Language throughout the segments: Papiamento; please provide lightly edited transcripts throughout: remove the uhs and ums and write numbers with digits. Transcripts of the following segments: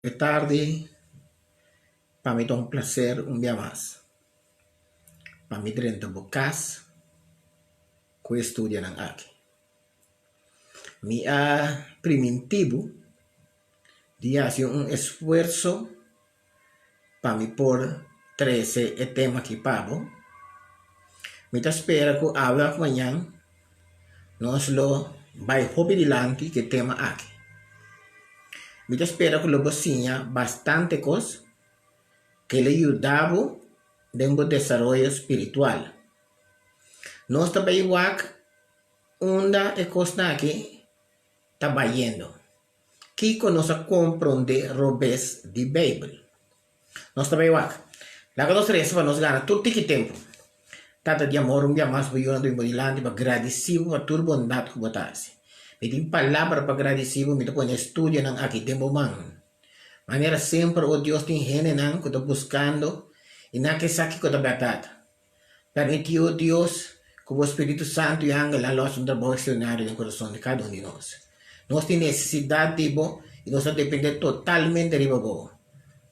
E tardi pa mi ta un placer un bia mas pa mi drenta bo cas cu e studianan aki. Mi a priminti bo di haci un esfuerzo pa mi por trece e tema aki pa bo. Mi ta spera cu awe of mañan nos lo bay hopi dilanti cu e tema aki. Mi ta spera ku lo bo siña bastante kos ke lo yuda bo den bo desaroyo spiritual. Nos ta bai wak unda e kosnan aki ta bayendo. Kiko nos a komprondé robes di Beibel? Nos ta bai wak. Laga nos resa pa nos gana tur tiki tempu. Tata di amor, un bia mas bo yuna bo dilanti pa gradisí bo pa tur bondat ku bo ta hasi. Mi tin palabra pa gradisí bo, mi ta pone e studionan aki den bo man. Manera semper, o Dios, tin hendenan ku ta buskando i nan ke sa kiko ta bèrdat. Permití, o Dios, ku bo Spiritu Santu i angelnan lo hasi un trabou ekstraordinario den kurason di kada un di nos. Nos tin nesesidat di bo i nos ta dependé totalmente riba bo.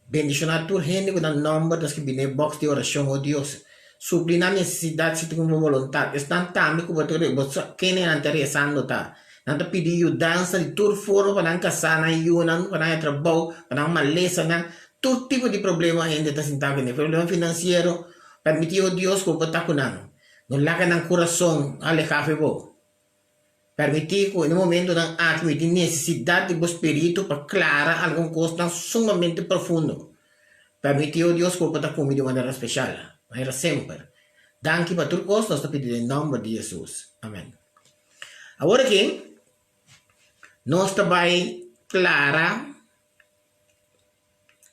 Bendishoná tur hende ku nan nòmber ta skibí den e bòks di orashon, o Dios. Supli nan nesesidat segun bo boluntat. Esnan tambe ku bo ta bo sa kende nan ta resando ta. Nan ta pidi yudansa di tur forma pa nan kasá, nan yunan, pa nan haña trabou, pa nan malesanan. Tur tipo di problema hende ta sinta ku ne, problema finansiero. Permití, o Dios, ku bo ta ku nan. No laga nan kurason alehá for bo. Permití ku na e momentunan aki mi tin nesesidat di bo spiritu pa klara algun kosnan sumamente profundo. Permití, o Dios, ku bo ta ku mi di un manera speshal, manera semper. Danki pa tur kos, nos ta pidi den nòmber di Hesus. Amèn. Awor aki nos ta bai klara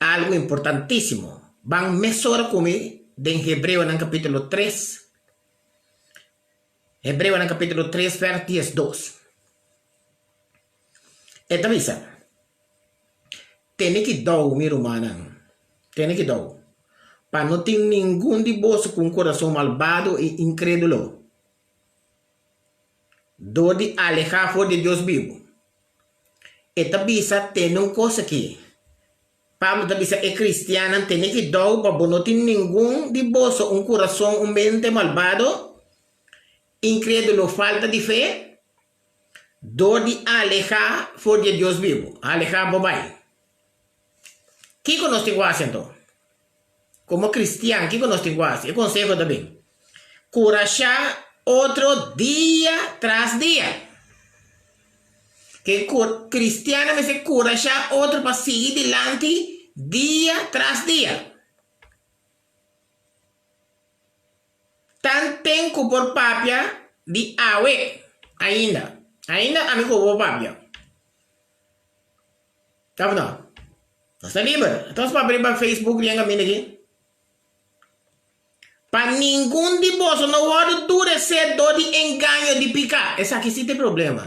Algu importantísimo. Ban mesora ku mi den Hebreonan kapítulo tres. Hebreonan kapítulo tres vèrs diesdos. E ta bisa, Tene kidou, mi rumannan, tene kidou, pa no tin ningun di boso ku un kurason malbado i inkrédulo, dor di alehá for di Dios bibu. E ta bisa tene un kos aki. Pablo ta bisa e kristiannan, Tene kidou pa bo no tin ningun di boso un kurason, un mente malbado, inkrédulo, falta di fe, dor di alehá for di e Dios bibu. Alehá bo bai. Kiko nos tin ku hasi anto? Komo kristian, kiko nos tin ku hasi? E konseho ta bin, Kurashá otro dia tras dia. Ke kristiannan mester kurashá otro pa sigui dilanti dia tras dia. Tanten ku por papia di awe ainda. Ainda ami ku bo por papia. Ta of no? Nos ta liber. Entonces papia riba Facebook riba kaminda aki. Pa ningun di boso no wòrdu duresé dor di engaño di piká. Esaki sí ta e problema.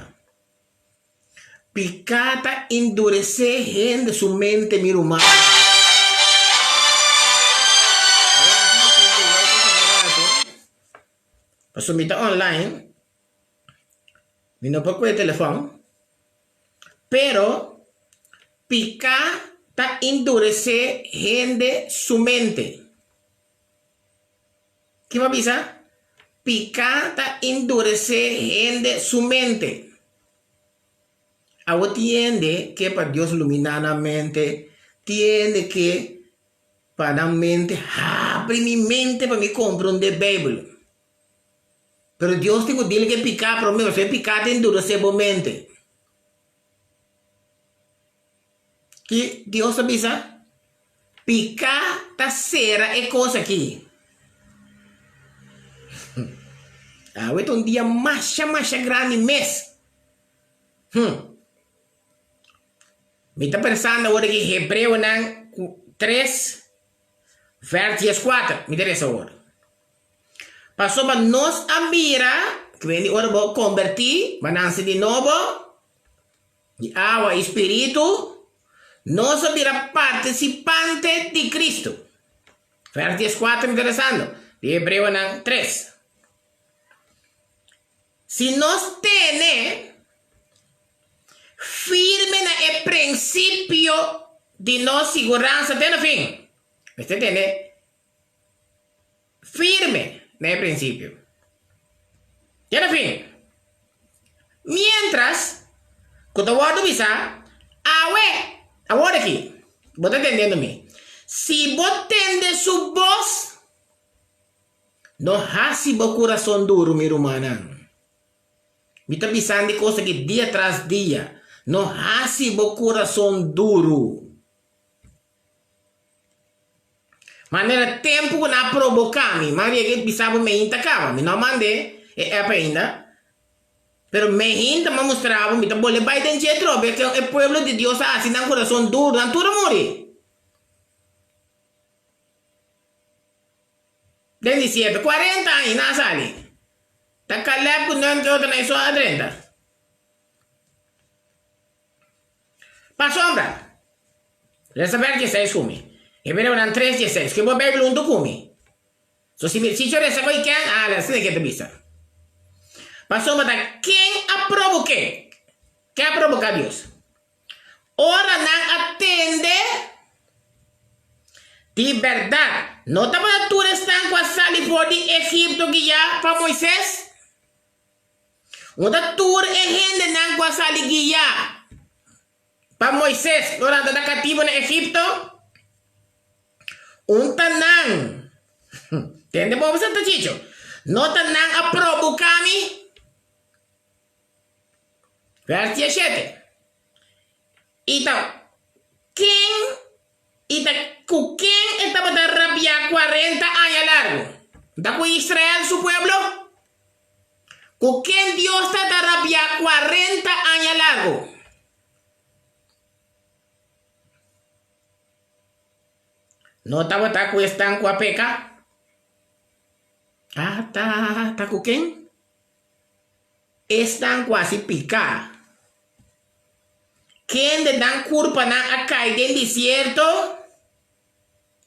Piká ta enduresé hende su mente, mi ruman. Pasobra mi ta online, mi no por kohe telefòn. Pero, piká ta enduresé hende su mente. Ki bo a bisa? Piká ta enduresé hende su mente. Awor tin hende ke pa Dios luminá nan mente, tin hende ke pa nan mente habri mi mente pa mi komprondé Beibel. Pero Dios tin ku dil ku e piká promé, pasobra e piká ta enduresé bo mente. Ki Dios ta bisa? Piká ta sera e kos aki. Awe ta un dia masha masha grandi mes. Hm. Mi ta pensando awor aki Hebreonan tres vèrs dieskuater. Mi ta resa awor. Pasobra nos a mira ku hende ora bo kombertí, bo nanse di nobo, di awa i spiritu, nos a bira partisipante di Kristu. Vèrs dieskuater interesando, di Hebreonan tres. Si nos tene firme na e prinsipio. di nos siguransa te na fin. Mester tene firme na e prinsipio. Te na fin. Miéntras ku ta wòrdu bisá, Awe, awor aki, bo ta tendendo mi. Si bo tende su bos, no hasi bo kurason duru, mi rumannan. Mi ta bisandi kos aki dia tras dia, no hasi bo kurason duru. Manera tempu ku nan a proboká mi, m'a yega bisa bo meinta kaba, mi no a mand'é e app ainda, pero meinta m'a mustra bo, mi ta bolbe bai den dje atrobe, ken e pueblo di Dios a hasi nan kurason duru, nan tur a muri. Den desierto, kuarenta aña nan a sali. Ta Caleb ku Nun ke otro nan e so a drenta. Pasobra, resa bèr dieseis ku mi. Hebreonan tres dieseis. Ke bo Beibel huntu ku mi. So si mi chicho resa ku ken, ala asina ke ta bisa. Pasobra ta ken a probok'é? Ken a proboká Dios? Ora nan a tende di bèrdat, no tabata tur esnan ku a sali for di Egipto guiá pa Moises? No ta tur e hendenan ku a sali guiá pa Moises ora nan tabata katibu na Egipto? Un ta nan, tende bo Santa Chicho, no ta nan a proboká mi? Vers diesshete, I ta ken i ta ku ken e tabata rabiá kuarenta aña largu? Ta ku Israel su pueblo? Ku ken Dios tabata rabiá kuarenta aña largu? No tabata ku esnan ku a peka? Ta, ta, ta ku ken? Esnan ku hasi piká. Kende nan kurpanan a kai den desierto?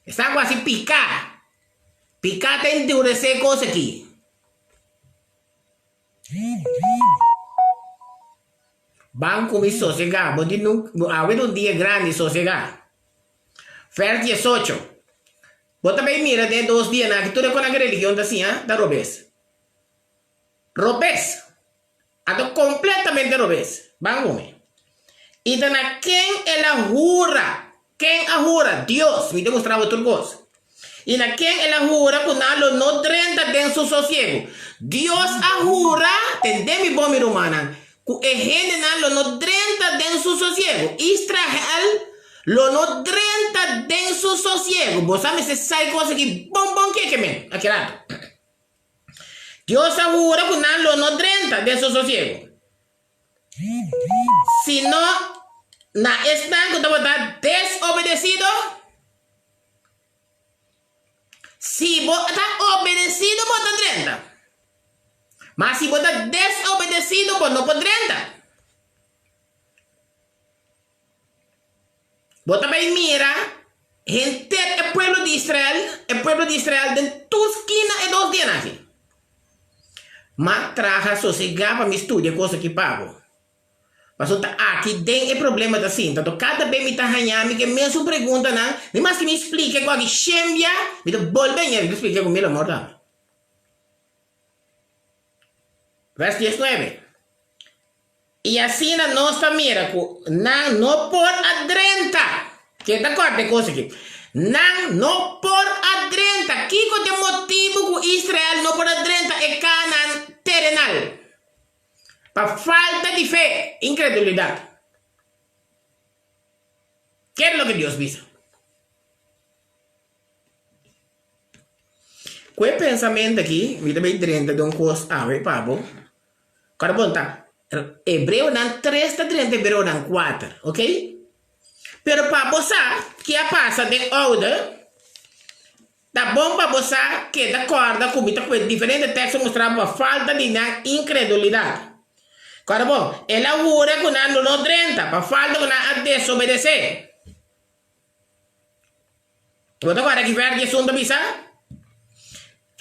Esnan ku hasi piká. Piká ta enduresé kos aki. Ban ku mi sosegá. Bo di nunka, awe ta un dia grandi, sosegá. Vers diesocho. Bo ta bai mira den e dos dianan aki tur e konan ku religion ta siña ta robes. Robes. Anto completamente robes. Ban cu mi. Y ta na ken el a hura? Ken a hura? Dios. Mi ta mustra bo tur cos. Y na ken el a hura cu nan lo no drenta den su sosiego? Dios a hura, tende mi bon mi rumannan, cu e hendenan lo no drenta den su sosiego. Israel lo no drenta den su sosiego. Bo sa mester sa e cos aki bon bon keke men. Aki rato. Dios a hura ku nan lo no drenta den su sosiegu, sino na esnan ku tabata desobedesido. Si bo ta obedesido bo ta drenta, ma si bo ta desobedesido bo no por drenta. Bo ta bai mira henter e pueblo di Israel, e pueblo di Israel den tur skina e dos dianan aki. M'a traha sosegá pa mi studia kos aki pa bo. Pasobra ta aki den e problema ta sinta. Anto kada be mi ta haña mi ku e mesun preguntanan, ni maske mi splika ku aki shembia, mi ta bolbe haña mi ta splika ku mil amor tambe. Vers diesnuebe. I asina nos ta mira ku nan no por a drenta. Ke ta kòrda e kos aki? Nan no por a drenta. Kiko ta e motibu ku Israel no por a drenta e Kanaan terenal? Pa falta di fe, inkredulidat. Kere loke Dios bisa. Ku e pensamentu aki, mi ta bai drenta den un kos awe pa bo. Kòrda bon ta, Hebreonan tres ta drenta Hebreonan kuater, ok? Pero pa bo sa ke a pasa den oude, ta bon pa bo sa keda kòrda ku mi ta kue diferente teksto mustra bo pa falta di nan inkredulidat. Kòrda bon, el a hura ku nan lo no drenta pa falta ku nan a desobedesé. Bo ta kòrda ki vèrs diesun ta bisa?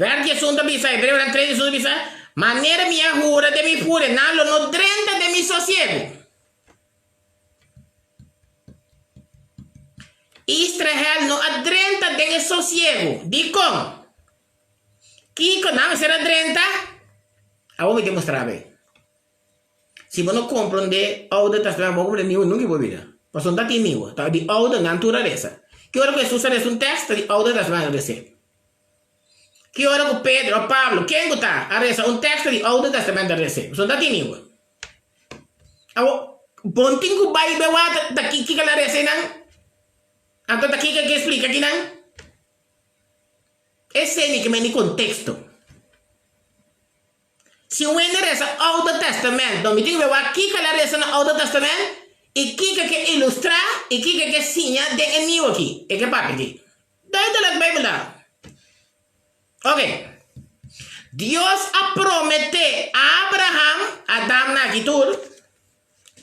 Vèrs diesun ta bisa, Hebreonan tres diesun ta bisa, Manera mi a hura den mi furia, nan lo no drenta den mi sosiegu. Israel no a drenta den e sosiegu. Dikon? Kiko nan mester a drenta? Awor mi ta mustra bo. Si bo no komprondé Oude Testament, bo komprondé Nieuwe nunka i bo bida. Pasobra no ta tin Nieuwe, ta di Oude naturalesa. Ki ora ku Hesus a resa un tèks, ta di Oude Testament a res'é. Ki ora ku Pedro òf Pablo, ken ku ta, a resa un tèks, ta di Oude Testament a res'é. Pasobra no ta tin Nieuwe. Awor, bo no tin ku bai be wak ta kiko el a resa einan? Anto ta kiko el ke splika akinan? Esei mi ke meni konteksto. Si un hende resa Oude Testament, no mi tin ku wak kiko el a resa na Oude Testament i kiko ke ilustrá i kiko ke siña den e Nieuwe aki, e ke papia aki. Duidelijk Bijbel ta. Ok. Dios a prometé Abraham, Adam na aki tur,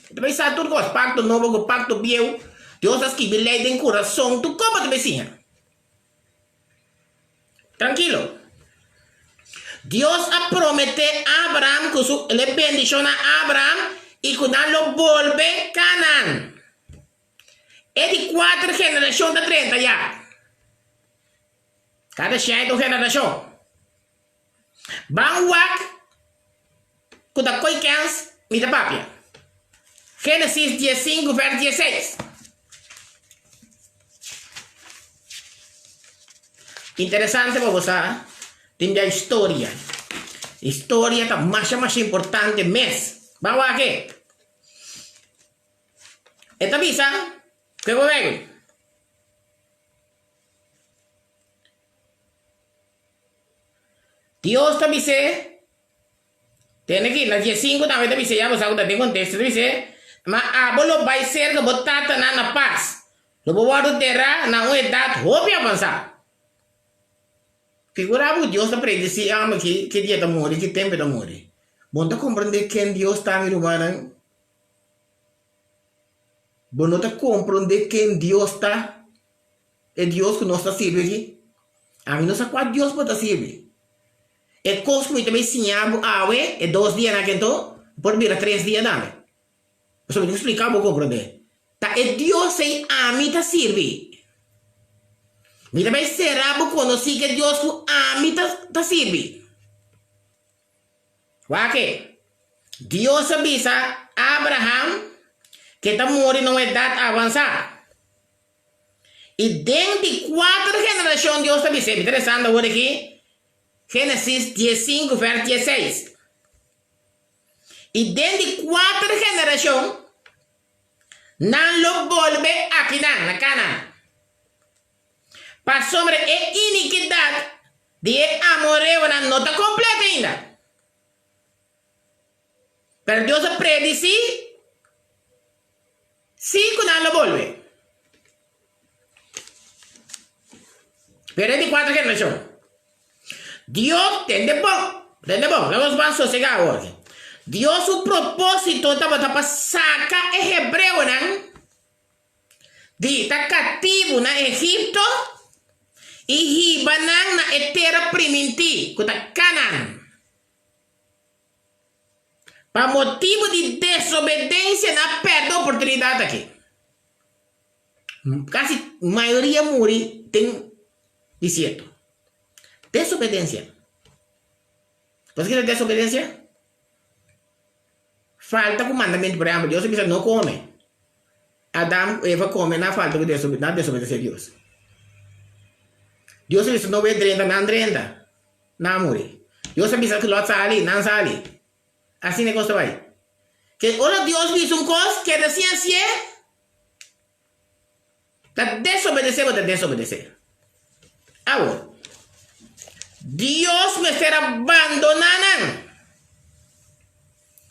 ta bai sa tur kos, pakto nobo ku pakto bieu, Dios a skibi lei den kurason, tur kos bo ta bai siña. Trankilo. Dios a prometé Abraham ku su el e bendishoná Abraham i ku nan lo bolbe Canaan. E di kuater generashon ta drenta ya. Kada shei ta un generashon. Ban wak ku ta koi kens mi ta papia. Génesis diesinku vèrs dieseis. Interesante pa bo sa tin bia historia. Historia ta masha masha importante mes. Ban wak e. E ta bisa ku e bo Bijbel. Dios ta bis'é, tende aki, na diesinku tambe ta bis'é, ya bo sa ku ta den konteksto, ta bis'é, Ma abo lo bai serka bo tatanan na pas, lo bo wòrdu derá na un edat hopi avansá. Figurá bo ku Dios ta predisí e hòmber ki ki dia ta muri, ki tempu e ta muri. Bo no ta komprendé ken Dios ta, mi rumannan? Bo no ta komprendé ken Dios ta? E Dios ku nos ta sirbi aki? Ami no sa kua Dios bo ta sirbi. E kos ku mi ta bay siña bo awe, e dos dianan aki anto, por bira tres dia tambe. Pasobra mi tin ku splika bo komprondé. Ta e Dios ei ami ta sirbi. Mi ta bay sera bo konosí ku e Dios ku ami ta ta sirbi. Wak e, Dios a bisa Abraham ku e ta muri na un edat avansá. I den di kuater generashon Dios ta bis'é, mi ta lesando awor aki Génesis diesinku vèrs dieseis, I den di kuater generashon nan lo bolbe akinan, na Kanaan, pasobra e inikidat di e amoreonan no ta kompleto ainda. Pero Dios a predisí Sí ku nan lo bolbe. Pero e di kuater generashon. Dios, tende bon, tende bon, laga nos ban sosegá awor. Dios su propósito tabata pa saka e hebreonan di ta katibu na Egipto i hiba nan na e tera primintí, ku ta Kanaan. Pa motibu di desobedensia nan a pèrdè oportunidat aki. Kasi mayoria muri den desierto. Desobedensia. Bo sa kiko ta desobedensia? Falta ku mandamentu. Por ehèmpel, Dios a bisa no kome. Adam ku Eva kome, nan a falta ku nan a desobedesé Dios. Dios a bisa no wet drenta, nan drenta. Nan a muri. Dios a bisa ku Lot sali, nan sali. Asina e kos ta bai. Ke ora Dios bisa un kos, keda sin hasié, ta desobedesé bo ta desobedesé. Awor, Dios mester a bandoná nan.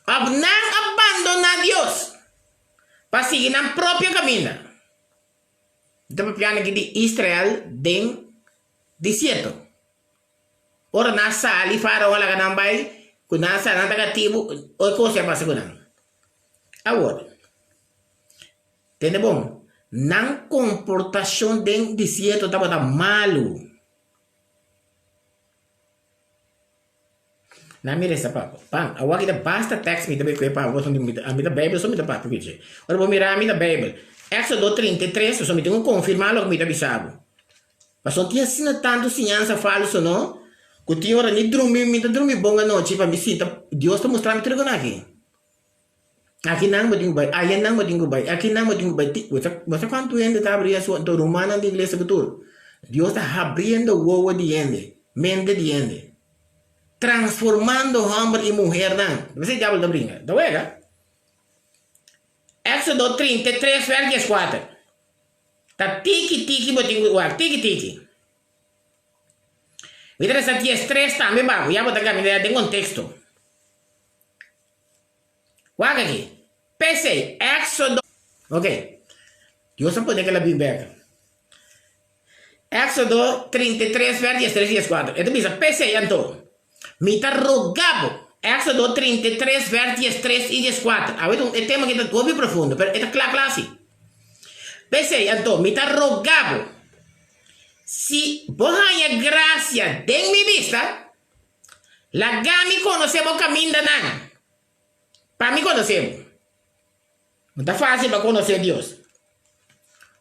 Òf nan a bandoná Dios pa sigui nan propio kaminda. Mi ta papiando aki di Israel den desierto. Ora nan sali, Faraon a laga nan bai, ku nan sa nan ta katibu, oi kos a pasa ku nan. Awor, tende bon, nan komportashon den desierto tabata malu. Nan mira esa papa. Pan, awor aki ta basta tèks mi ta bai kue pa bo, pasobra mi ta Beibel so mi ta papia ku dje. Ora bo mira mi ta Beibel. Éxodo 33, pasobra mi tin ku konfirmá loke mi ta bisa bo. Pasobra tin asina tantu siñansa falso no, ku tin ora ni drumi, mi ta drumi bon anochi pa mi sinta, Dios ta mustra mi tur e kos aki. Aki nan bo tin ku bai, aya nan bo tin ku bai, aki nan bo tin ku bai. Bo sa, bo sa kuantu hende ta habri su, anto rumannan di iglesia ku tur. Dios ta habriendo wowo di hende, mente di hende. Transformando hòmber i muhernan. Bo sa e diabel ta bringa, ta wega. Éxodo 33 vers 14. Ta tiki tiki bo tin ku wak, tiki tiki. Mi ta resa 13 tambe babo, ya bo ta kaminda den konteksto. Wak aki. P'esei, Éxodo. Ok. Dios a pone kila bin bek. Éxodo 33 vers 13 i 14. E ta bisa, P'esei anto, mi ta roga bo. Éxodo 33 vers 13 i 14. Awe ta un e tema aki ta hopi profundo, pero e ta kla kla si. P'esei anto, mi ta roga bo, si bo haña grasia den mi bista, Laga mi konosé bo kamindanan, pa mi konosé bo. No ta fásil pa konosé Dios.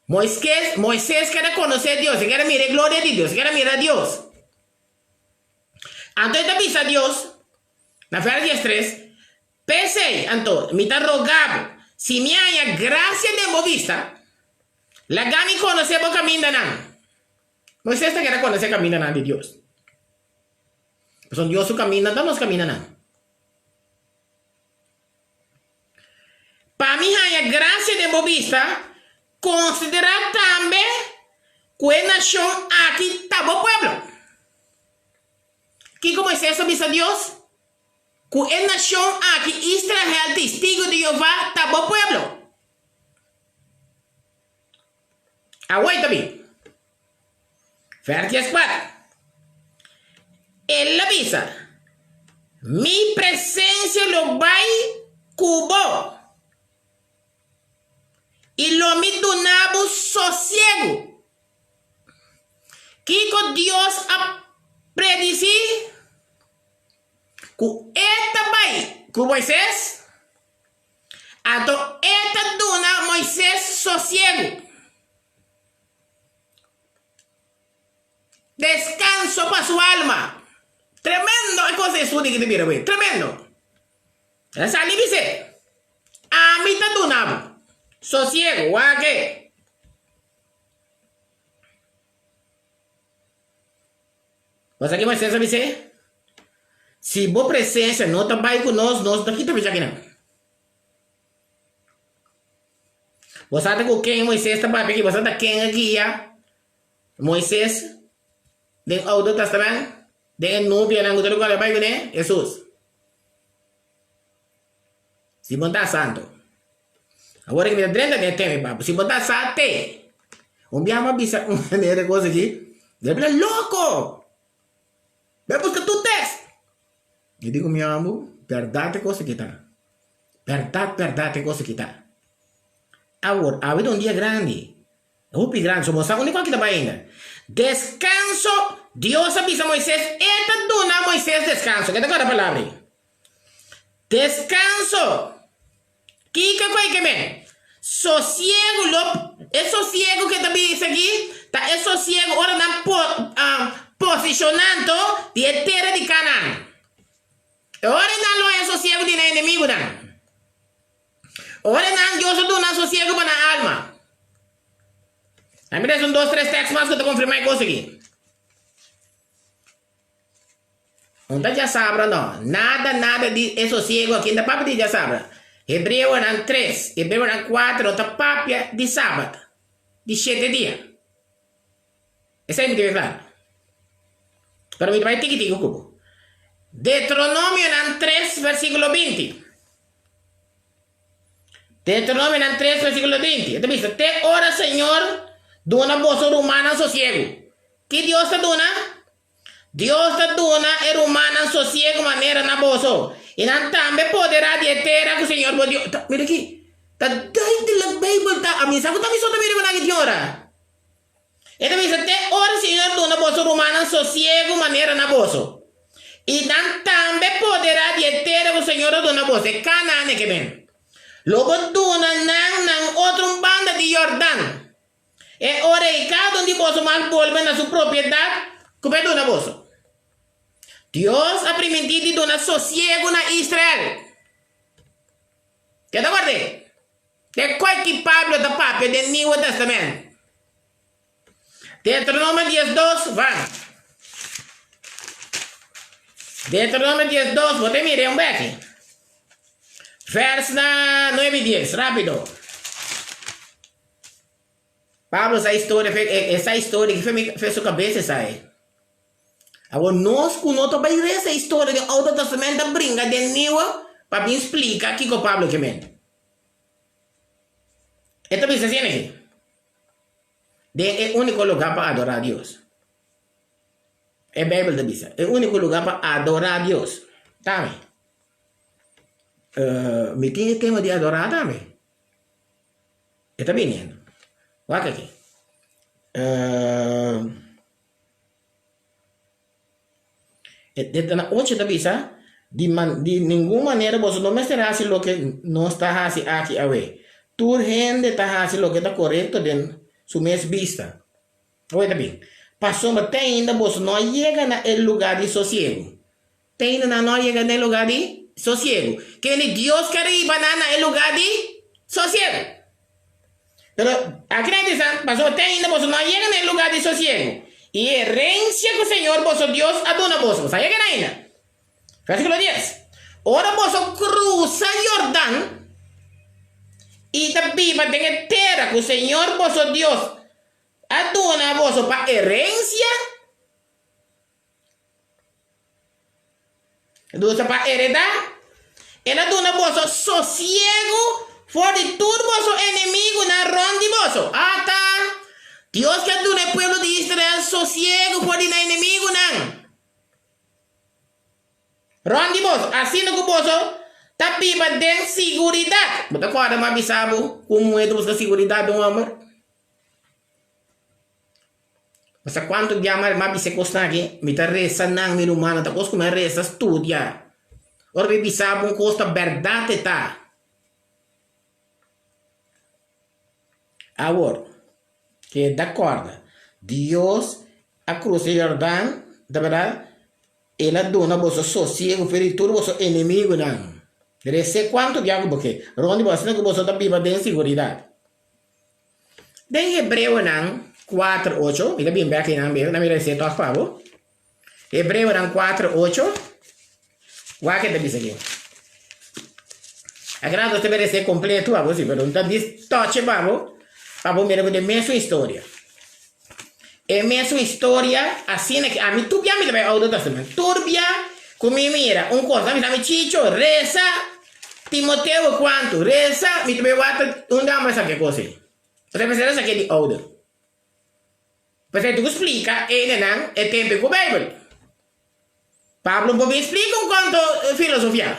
Moiskes, Moisés keda konosé Dios, e keda mira e gloria di Dios, e keda mira Dios. Anto e ta bisa Dios, na vèrs diestres, P'esei, anto, mi ta roga bo, si mi haña grasia den bo bista, laga mi konosé bo kamindanan. Moisés ta keda konosé kamindanan di Dios. Pasobra Dios su kaminda ta nos kamindanan. Pa mi haña grasia den bo bista, konsiderá tambe ku e nashon aki ta bo pueblo. Kiko Moisés a bisa Dios? Ku e nashon aki, Israel, Testigu di Jehová, ta bo pueblo. Awor ta bin. Vèrs dieskuater. El a bisa, Mi presensia lo bai ku bo, i lo mi duna bo sosiegu. Kiko Dios a predisí? Ku e ta bai ku Moisés, anto e ta duna Moisés sosiegu. Descanso pa su alma. Tremendo e cos e estudio ki ta bira wey. Tremendo. El a sali bis'é, Ami ta duna bo sosiego. Wak e. Bo sa ki Moisés a bis'é? Si bo presencia no ta bai cu nos, nos no ta kita bichi akinan. Bo sa ta ku ken Moisés ta papia aki? Bo sa ta ken a guia Moisés den Oudo Testament? Den e nubianan ku ta lugar a bai kuné? Hesus. Si bo ta santu. Awor ki mi ta drenta den e tema, papu. Si bo ta sa te. Un biaha mi a bisa un hende e kos aki, el a bira loko! Bai buska tur tèst. Mi di ku mi ambu, bèrdat e kos aki ta. Bèrdat, bèrdat e kos aki ta. Awor, awe ta un dia grandi, hopi grandi, so bo sa unda ku aki ta bai ainda. Deskanso, Dios a bisa Moisés, E ta duna Moisés deskanso. Ke ta kòrda palabra ei? Deskanso! Kiko ku ei ke men? Sosiegu lo, e sosiegu ke ta bisa aki ta e sosiegu ora nan po, posishonanto di e tera di Kanaan. E ora nan lo haña sosiegu di nan enemigunan. Ora nan Dios a duna sosiegu pa nan alma. A mira esun dos tres tèks mas ku ta konfirmá e kos aki. No ta djasabra no. Nada nada di e sosiegu aki no ta papia di djasabra. Hebreonan tres, Hebreonan kuater no ta papia di sabat, di shete dia. Esei mi debe kla. Pero mi ta bai tiki tiki ku bo. Deuteronomionan tres versikulo 20. Deuteronomionan 3 versikulo 20. E ta bisa, Te ora Señor duna boso rumannan sosiegu. Ki Dios ta duna? Dios ta duna e rumannan sosiegu manera na boso, i nan tambe poderá di e tera ku Señor bo Dios. Mira aki, ta duidelijk Beibel ta. Ami sa ku ta mi so ta mira ku nan aki tin ora. E ta bisa, Te ora Señor duna boso rumannan sosiegu manera na boso, i nan tambe poderá di e tera ku Señor a duna boso, e Kanaan e ke ben. Lo bo duna nan nan otro un banda di Yordan. E ora ei kada un di boso mas bolbe na su propiedat ku bo a duna boso. Dios a primintí di duna sosiegu na Israel. Keda kòrd'é? Te koi ki Pablo ta papia den Nieuwe Testament? Deuteronomio diesdos, van. Deuteronomio diesdos, bo ta mira un beki. Vers na nuebe i dies, rápido. Pablo sa historia, e sa historia ki fe su kabes e sa e. Awor nos ku no ta bai resa historia den Oudo Testament ta bringa den Nieuwe pa bin splika kiko Pablo ke men. E ta bisa asina aki, Den e úniko lugá pa adorá Dios. E Beibel ta bisa, e úniko lugá pa adorá Dios. Tambe. Mi tin e tema di adorá tambe. E ta biniendo. Wak aki. E na ocho ta bisa, Di man, di ningun manera boso no mester hasi loke nos ta hasi aki awe. Tur hende ta hasi loke ta korekto den su mes bista. Awe ta bin, Pasobra te ainda boso no a yega na e lugá di sosiegu. Te ainda nan no a yega na e lugá di sosiegu. Kende Dios ke riba nan na e lugá di sosiegu. Pero aki nan bisa, pasobra te ainda boso no a yega na e lugá di sosiegu, i e herensia ku Señor boso Dios a duna boso, boso a yega na ainda. Versíkulo dies, Ora boso krusa Yordan i ta biba den e tera ku Señor boso Dios a duna boso pa herensia, Dusa pa heredá. El a duna boso sosiegu for di tur boso enemigunan rònt di boso. Ata! Dios ke a duna e pueblo di Israel sosiegu for di nan enemigunan rònt di boso, asina ku boso ta biba den siguridat. Bo ta kòrda mi a bisa bo ku un muhé ta buska siguridat di un hòmber? Bo sa kuantu bia mi a bisa e kosnan aki? Mi ta resa nan, mi rumannan, ta kos ku mi a resa studia. Ora mi bisa bo un kos ta bèrdat e ta. Awor, keda kòrda, Dios a krusa Yordan, ta bèrdat? El a duna boso sosiegu for di tur boso enemigunan. Res'é kuantu bia ku bo ke, rònt di bo, asina ku boso ta biba den siguridat. Den Hebreonan kuater ocho, mi ta bin bek einan bek, na mi resé tòg pa bo. Hebreonan kuater ocho, wak e ta bisa aki. Akrado nos ta bin resé kompleto pa bo si, pero mi ta dis tòche pa bo, pa bo mira ku ta e mesun historia. E mesun historia asina ki ami tur bia mi ta bai Oudo Testament, tur bia ku mi mira un kos, mi sa mi Chicho resa Timoteo kuantu resa mi ta bai wak unda amo a saka e kos ei. Representa esaki di ouder. P'esei tu ku splika hendenan e tempu ku Beibel. Pablo un por bin splika un konto filosofia.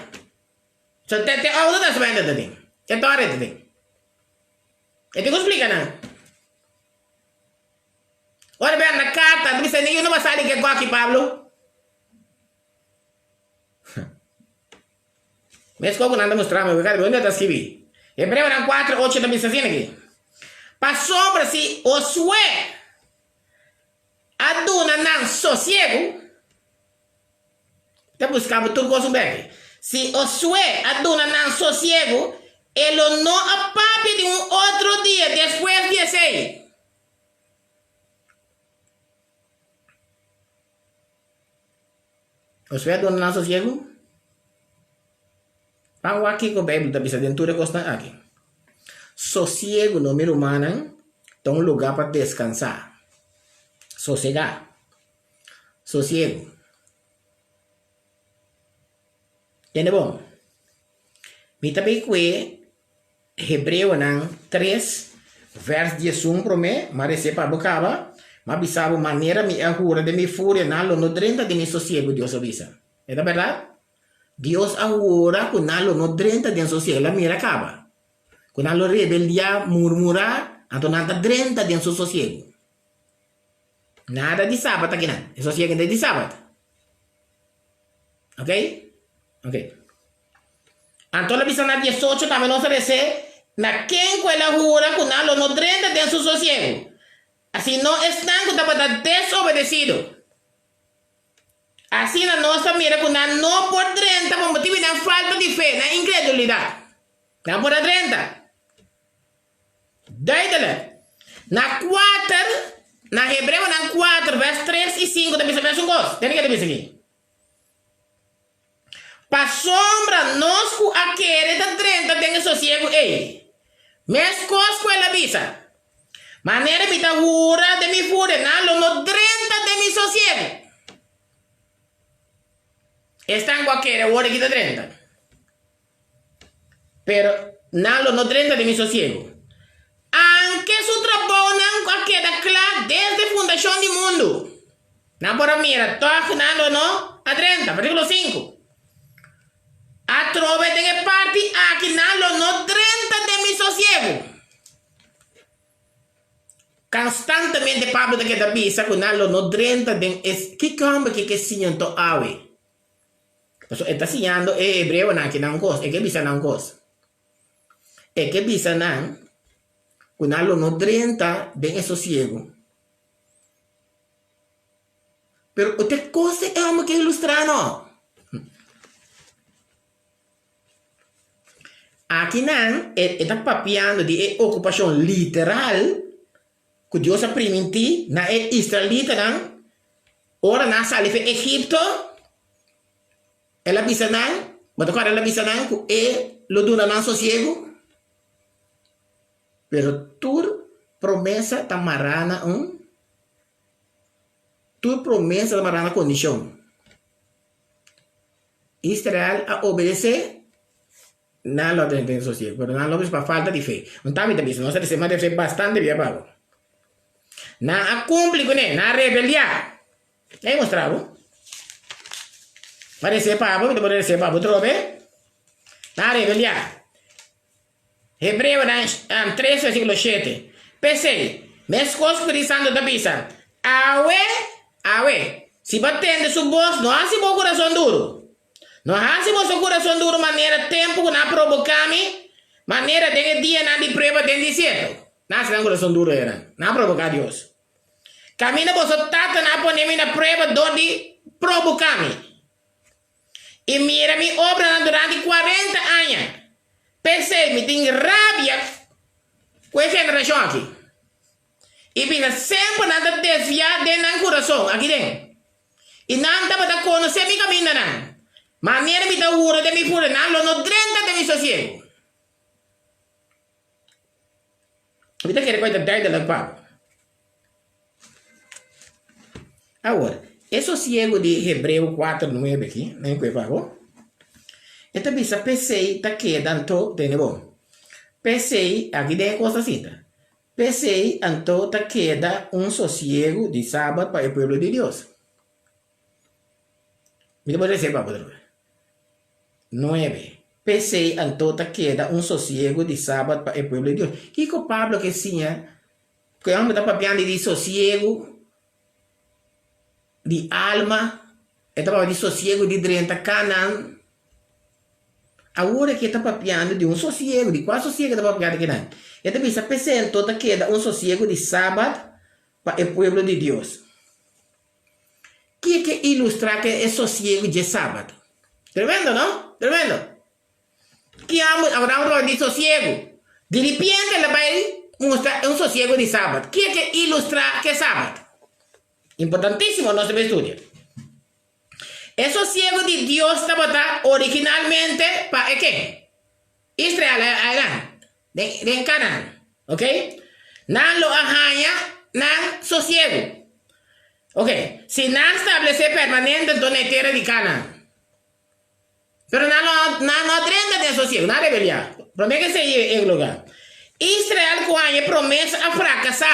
So te te ouder testament ta tin. Te tora ta tin. E tin ku splika nan. Ora bai anda karta, ta bisa yu no ba sali ke goki Pablo. Meskos ku nan ta mustra mi, wak unda ta skibí. Hebreonan kuater ocho ta bisa asina aki, Pasobra si Josué a duna nan sosiegu, ta buska bo tur kos un bèki. Si Josué a duna nan sosiegu, e lo no a papia di un otro dia despues di esei. Josué a duna nan sosiegu? Ban wak kiko Beibel ta bisa den tur e kosnan aki. Sosiegu, no mi rumannan, ta un lugá pa deskansá, sosegá, sosiegu. Tende bon, mi ta bay kue Hebreonan tres, vèrs diesun promé, m'a resé pa bo kaba, m'a bisa bo manera mi a hura den mi furia, nan lo no drenta den mi sosiegu, Dios a bisa. E ta bèrdat? Dios a hura ku nan lo no drenta den sosiegu, el a mira kaba ku nan lo rebeldiá, murmurá, anto nan ta drenta den su sosiegu. Nada di sabat akinan, e sosiegu no ta di sabat. Oké? Oké. Anto el a bisa na 18 tambe nos a resé, Na ken ku el a hura ku nan lo no drenta den su sosiegu, asino esnan ku tabata desobedesido. Asina nos ta mira ku nan no por drenta pa motibu di nan falta di fe, nan inkredulidat. Nan por a drenta. Duidelijk. Na kuater, na Hebreonan kuater vèrs tres i sinku ta bisa mesun kos. Tende ke ta bisa aki. Pasobra nos ku a kere ta drenta den e sosiegu ei. Meskos ku el a bisa, Manera mi ta hura den mi furia, nan lo no drenta den mi sosiegu. Esnan ku a kere awor aki ta drenta. Pero nan lo no drenta den mi sosiegu. Anke su trabounan ku a keda kla desde fundashon di mundu, nan por a mira tòg nan lo no a drenta. Versíkulo sinku. Atrobe den e parti aki nan lo no drenta den mi sosiegu. Konstantemente Pablo ta keda bisa ku nan lo no drenta den e. Kiko hòmber ke ke siña anto awe? Pasobra e ta siñando e hebreonan aki nan un kos, e ke bisa nan un kos. E ke bisa nan ku nan lo no drenta den e sosiegu. Pero otro kos e hòmber ke ilustrá no. Akinan e ta papiando di e okupashon literal ku Dios a primintí na e israelitanan ora nan a sali for Egipto. El a bisa nan, bo ta kòrda el a bisa nan ku e lo duna nan sosiegu? Pero tur promesa ta mará na un tur promesa ta mará na kondishon. Israel a obedesé, nan lo a drenta den sosiegu, pero nan lo obedesé pa falta di fe. Un ta mi ta bisa, nos a risibi mas de fe bastante bia pa bo. Nan a kumpli kuné, nan a rebeliá. Ei mustra bo. Mi a risibi pa bo, mi ta por risibi pa bo trobe. Nan a rebeliá. Hebreonan 3 versíkulo 7. P'esei, meskos ku Spiritu Santu ta bisa, Awe, awe, si bo tende su bos, no hasi bo kurason duru. No hasi boso kurason duru manera tempu ku nan a proboká mi, manera den e dianan di prueba den desierto. Nan hasi nan kurason duru eran. Nan a proboká Dios. Kaminda boso tatanan a pone mi na prueba dor di proboká mi. I mira mi obranan durante kuarenta aña. P'esei mi tin rabia ku e generashon aki. I bisa semper nan ta desviá den nan kurason, aki den. I nan tabata konosé mi kamindanan. Manera mi ta hura den mi fura, nan lo no drenta den mi sosiegu. Mi ta kere ku e ta duidelijk pa bo. Awor, e sosiegu di Hebreo kuater nuebe aki, nan kue pa bo, e ta bisa p'esei ta keda anto, tende bon, p'esei, aki den e kos ta sinta, p'esei anto ta keda un sosiegu di sabat pa e pueblo di Dios. Mi ta por rese pa bo otra bes. Nuebe, p'esei anto ta keda un sosiegu di sabat pa e pueblo di Dios. Kiko Pablo ke siña Ku e homber ta papiando di sosiegu di alma, e ta papia di sosiegu di drenta Canaan. Awor aki e ta papiando di un sosiegu, di kua sosiegu e ta papiando akinan? E ta bisa p'esei anto ta keda un sosiegu di sabat pa e pueblo di Dios. Kiko ilustra ke e sosiegu dje sabat? Tremendo, no? Tremendo! Ki amo Abraham roba di sosiegu? Di ripiente el a bai mustra un sosiegu di sabat. Ke ke ilustra ke sabat? Importantísimo nos debe studia. E sosiegu di Dios tabata originalmente pa e ken? Israel aynan, den, den Canaan. Ok? Nan lo a haña nan sosiegu. Ok, si nan stablesé permanente anto na e tera di Canaan. Pero nan no, nan no a drenta den sosiego, nan a rebeliá. Promé ke esei e lugá. Israel ku haña e promesa a frakasá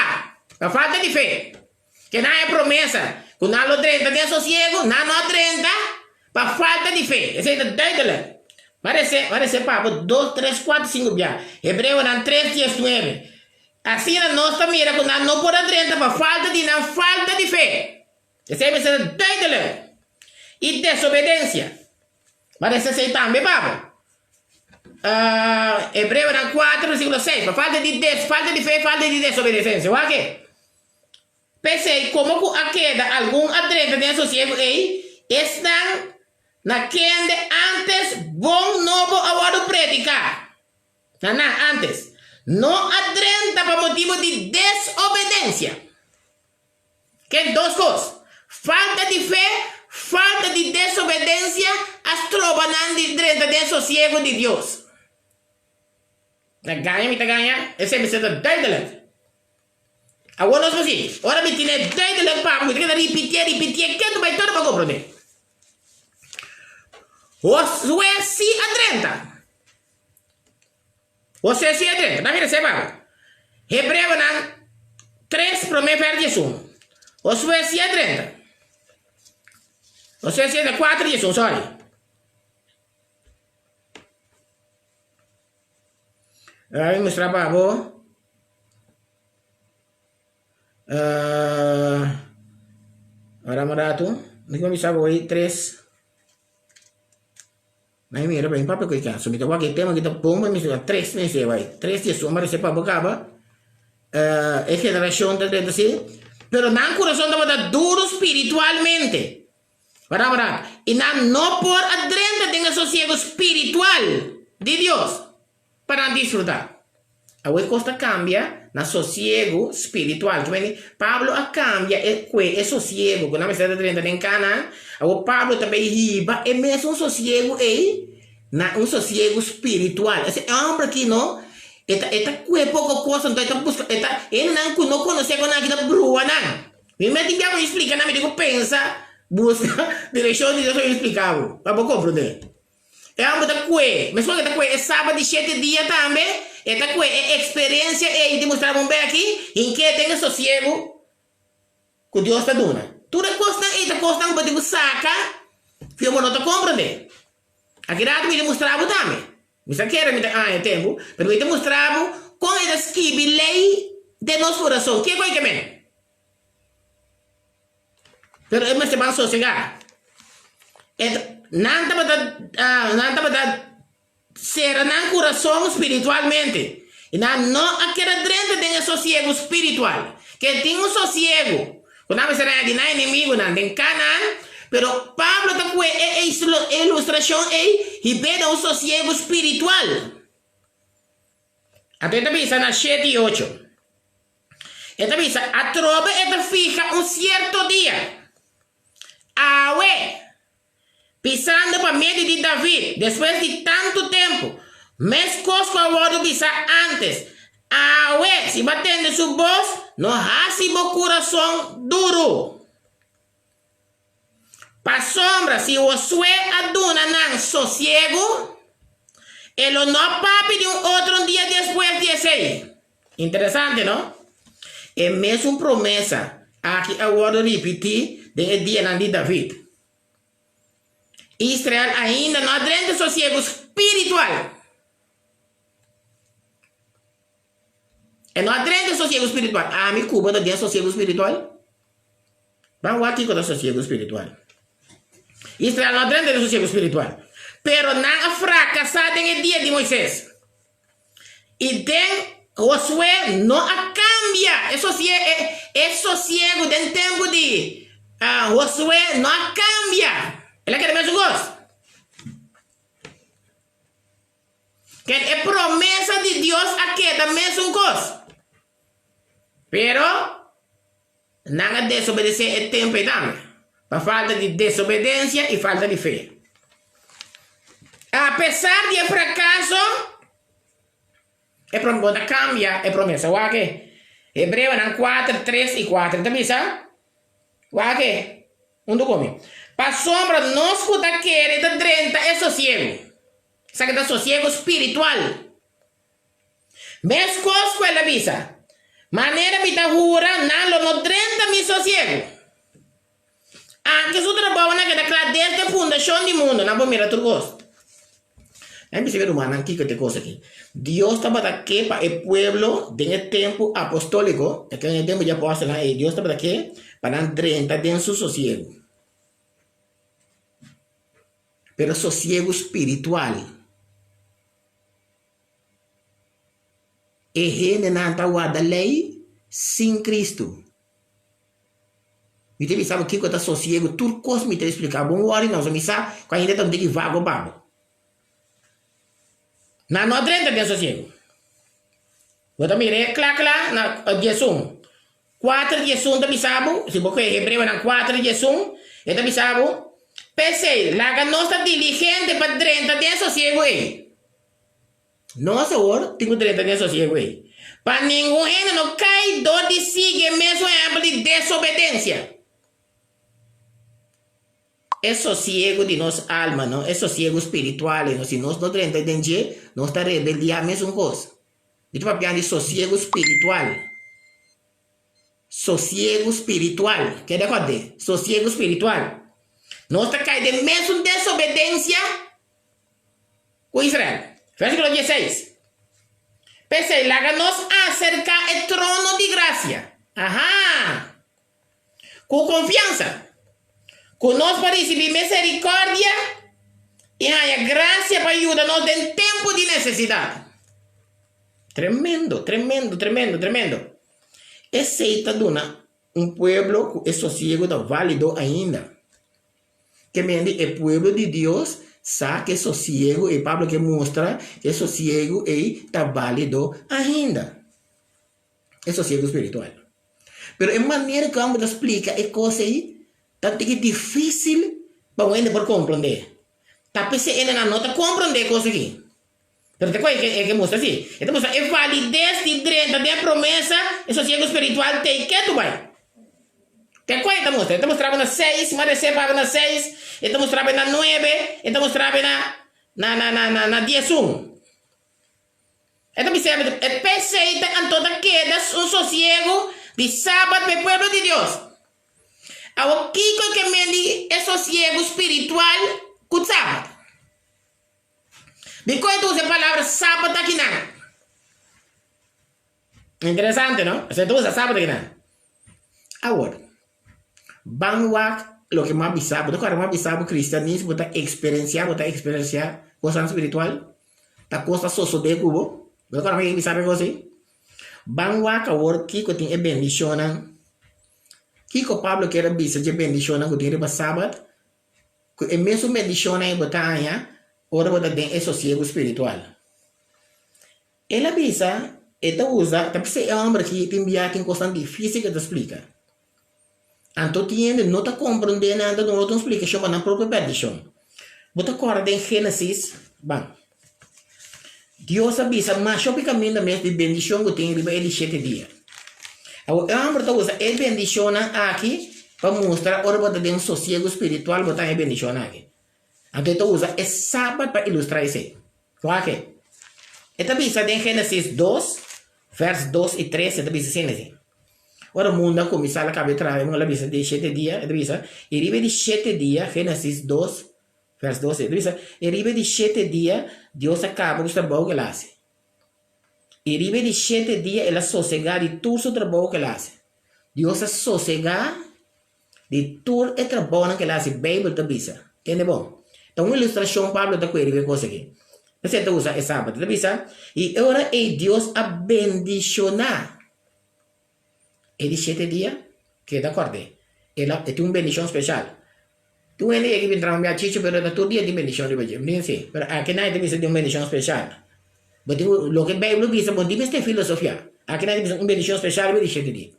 pa falta di fe. Ke nan haña e promesa ku nan lo drenta den sosiego, nan no a drenta pa falta di fe. Esei ta duidelijk. M'a resé, m'a resé pa bo dos, tres, kuater, sinku bia. Hebreonan tres, diesnuebe. Asina nos ta mira ku nan no por a drenta pa falta di nan falta di fe. Esei mester ta duidelijk. I desobedensia. M'a resa esei tambe pa bo. Hebreonan 4 versíkulo 6, pa falta di des, falta di fe, falta di desobedesensia. Wak e. P'esei, komo ku a keda algun a drenta den e sosiegu ei, esnan na kende ántes bon nobo a wòrdu prediká na nan ántes, no a drenta pa motibu di desobedensia. Ken dos kos, falta di fe, falta di desobedensia a stroba nan di drenta den sosiegu di Dios. Na gaña mi ta gaña? Esei mester ta duidelijk. Awor nos por sigui. Ora mi tine duidelijk pa bo, mi ta keda ripitié, ripitié, ketu bai todo pa komprondé. Josué sí a drenta. Josué sí a drenta. Nan mira esei pa bo. Hebreonan 3 promé vèrs 11. Josué sí a drenta. Josué sí a drenta. 4 11, sorry. Mi mustra pa bo. Ora un ratu. Mi ta bisa bo ei tres. Mi mira pa mi papia ku e kanso. Mi ta wak e tema ki ta bon pa mi mustra tres mi mester bai. Tres di esun parese pa bo kaba. E generashon ta drenta si. Pero nan kurason tabata duru spiritualmente. Wara wara, i nan no por a drenta den e sosiego spiritual di Dios pa nan disfrutá. Awe kos ta kambia na sosiego spiritual. Ki mende? Pablo a kambia e kue e sosiego ku nan mester ta drenta den Kanaan. Awor Pablo ta bay hiba e mesun sosiego ei na un sosiego spiritual. Ese homber aki no, e ta e ta kue poko kos, anto e ta buska e ta hendenan ku no konosé ku nan aki ta brua nan. Mi mester bia pa mi splika nan, mi tin ku pensa, buska direkshon di Dios pa mi splika bo, pa bo komprondé. E hòmber ta kue, meskos ku e ta kue e sabat di shete dia tambe, e ta kue e eksperensia ei di mustra bo un beki, hink'é den e sosiegu ku Dios ta duna. Tur e kosnan ei ta kosnan ku bo tin ku saka, fio bo no ta komprondé. Aki rato mi ta mustra bo tambe. Mi sa kere mi ta haña tempu, pero mi ta mustra bo kon e ta skibi lei den nos kurason. Kiko e ke men? Pero e mester ban sosegá. E nan tabata nan tabata sera nan kurason spiritualmente i nan no a keda drenta den e sosiegu spiritual. Ke tin un sosiegu ku nan mester haña di nan enemigunan den Kanaan, pero Pablo ta kue e ilustrashon ei hib'é den un sosiegu spiritual. Anto e ta bisa na shete i ocho. E ta bisa, Atrobe e ta fiha un sierto dia, awe, pisando pa medio di David, despues di tantu tempu, meskos ku a wòrdu bisá ántes, Awe, si bo a tende su bos, no hasi bo kurason duru. Pasobra si Josué a duna nan sosiegu, e lo no papia di un otro dia despues di esei. Interesante, no? E mesun promesa aki a wòrdu ripití den e dianan di David. Israel ainda no a drenta sosiegu spiritual. E no a drenta sosiegu spiritual. Ami ku bo ta den sosiegu spiritual? Ban wak kiko ta sosiegu spiritual. Israel no a drenta den sosiegu spiritual. Pero nan a frakasá den e dia di Moisés. I den Josué no a kambia e e sosiegu den tempu di Josué no a kambia. El a keda mesun kos. Ken e promesa di Dios a keda mesun kos. Pero nan a desobedesé e tempu ei tambe, pa falta di desobedensia i falta di fe. Apesar di e frakaso, e bo ta kambia e promesa. Wak e Hebreonan kuater, tres i kuater ta bisa, wak e, huntu ku mi, Pasobra nos ku ta kere ta drenta e sosiegu. Esaki ta sosiegu spiritual. Meskos ku el a bisa, Manera mi ta hura, nan lo no drenta mi sosiegu. Anke su trabounan keda kla desde fundashon di mundu, nan por mira tur kos. Nan bisa mi rumannan kiko ta e kos aki. Dios tabata ke pa e pueblo den e tempu apostoliko, e tempu di apostelnan ei, Dios tabata ke pa nan drenta den su sosiegu. Pero sosiegu spiritual. E hendenan ta warda lei sin Kristu. Mi ta bisa bo kiko ta sosiegu, tur kos mi ta esplika bo. Un wòrdu nos, mi sa ku ainda ta un tiki vago pa bo. Nan no a drenta den sosiegu. Bo ta mira e kla kla na diesun. Kuater diesun ta bisa bo, si bo kohe Hebreonan kuater diesun, e ta bisa bo, P'esei, laga nos ta diligente pa drenta den sosiegu ei. Nos awor tin ku drenta den sosiegu ei, pa ningun hende no kai dor di sigui e mesun ehèmpel di desobedensia. E sosiegu di nos alma, no, e sosiegu spiritual ei, no, si nos no drenta den dje, nos ta rebeldiá mesun kos. Mi ta papiando di sosiegu spiritual. Sosiegu spiritual. Keda kòrd'é, sosiegu spiritual. Nos ta kai den mesun desobedensia ku Israel. Versíkulo dieseis, P'esei laga nos aserká e trono di grasia, aha, ku konfiansa, ku nos por risibí miserikòrdia i haña grasia pa yuda nos den tempu di nesesidat. Tremendo, tremendo, tremendo, tremendo! Esei ta duna un pueblo ku e sosiegu ta válido ainda. Ke mende e pueblo di Dios sa ke sosiegu ei Pablo ke mustra ke sosiegu ei ta bálido ainda. E sosiegu spiritual. Pero e manera ku amo ta splika e kos ei ta tiki difísil pa un hende por komprondé. Ta p'esei hendenan no ta komprondé e kos aki. Pero ta kua e ke mustra si? E ta mustra e valides di drenta den e promesa, e sosiego spiritual t'ei ketu bai. Ta kua e ta mustra? E ta mustra bo na seis, mas resé paga na seis, e ta mustra bo na nuebe, e ta mustra bo na na na na na diesun. E ta bisa e p'esei ta anto ta keda un sosiego di sabat pa e pueblo di Dios. Awor kiko e ke men di e sosiego spiritual ku sabat? Dikon e ta usa e palabra sabat akinan? Interesante, no? Esei ta usa sabat akinan. Awor, ban wak loke mi a bisa bo. Ta kòrda mi a bisa bo kristianismo ta eksperensiá, bo ta eksperensiá kosnan spiritual? Ta kos ta sosodé ku bo? Bo ta kòrda mi a bisa bo e kos ei? Ban wak awor kiko tin e bendishonnan. Kiko Pablo kier a bisa dje bendishonnan ku tin riba sabat? Ku e mesun bendishonnan ei bo ta haña ora bo ta den e sosiegu spiritual. El a bisa, e ta usa, ta p'esei e hòmber aki tin bia tin kosnan difísil ku e ta splika. Anto tin hende no ta komprondé nan ta duna otro un splikashon pa nan propio pèrdishon. Bo ta kòrda den Génesis, ban, Dios a bisa masha hopi kaminda mes di bendishon ku tin riba e di shete dia. Awor e hòmber ta usa e bendishonnan aki pa mustra ora bo ta den un sosiegu spiritual bo ta haña e bendishonnan aki. Anto e ta usa e sabat pa ilustrá esei. Wak e. E ta bisa den Génesis dos, vèrs dos i tres, e ta bisa asina esei. Ora mundu a kuminsá la kaba di traha, el a bisa di shete dia, e ta bisa, i riba e di shete dia, Génesis dos, Vers 12, e ta bisa, E riba e di shete dia Dios a kaba ku su trabou ku el a hasi. I riba e di shete dia el a sosegá di tur su trabou ku el a hasi. Dios a sosegá di tur e trabounan ku el a hasi, Beibel ta bisa. Tende bon. Ta un ilustrashon Pablo ta kue riba e kos aki. P'esei e ta usa e sabat. E ta bisa, I e ora ei Dios a bendishoná. E di shete dia, keda kòrd'é. El a, e tin un bendishon speshal. Tur hende yega i bin traha un bia chichu, pero ta tur dia tin bendishon riba dje. Bo tin si? Pero akinan e ta bisa di un bendishon speshal. Bo tin ku, loke Beibel bisa, bo no tin mester filosofiá. Akinan e ta bisa un bendishon speshal riba di shete dia.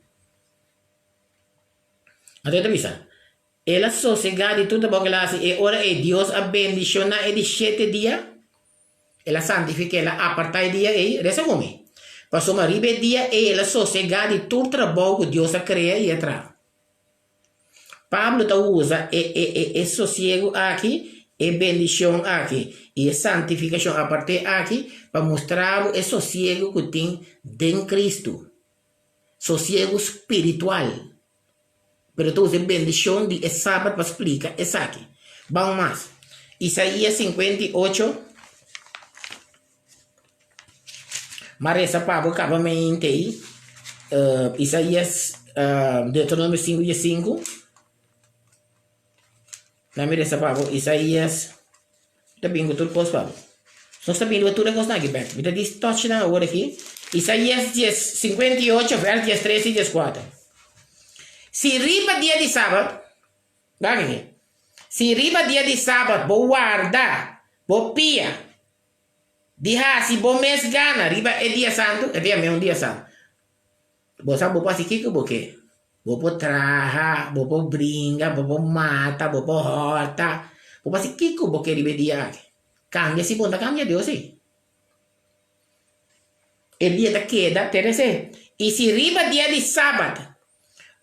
Anto e ta bisa, El a sosegá di tur trabou ku el a hasi, e ora ei Dios a bendishoná e di shete dia, el a santifik'é, el a apartá e dia ei. Resa ku mi. Pasobra riba e dia ei el a sosegá di tur trabou ku Dios a krea i a traha. Pablo ta usa e e e e sosiegu aki, e bendishon aki i e santifikashon apart'é aki pa mustra bo e sosiegu ku tin den Kristu, sosiegu spiritual. Pero ta usa e bendishon di e Sabat pa splika esaki. Ban mas. Isaías 58, M'a resa pa bo kaba mente ei. Isaías, Deuteronomio 5 diesinku. Na mi resa pa bo. Isaías. Mi ta bin ku tur kos pa bo. Nos ta bin riba tur e kosnan aki bek. Mi ta dis touch nan awor aki. Isaías dies, 58, vers 13 i 14. Si riba dia di sabat, wak aki, si riba dia di sabat bo warda bo pia di hasi bo mes gana riba e dia santu, e ta yam'é un dia santu, Bo sa bo por hasi kiko bo ke. Bo por traha, bo por bringa, bo por mata, bo por hòrta. Bo por hasi kiko bo ke riba e dia aki. Kambia si bo no ta kambia Dios ei. E dia ta keda te resé. I si riba dia di sabat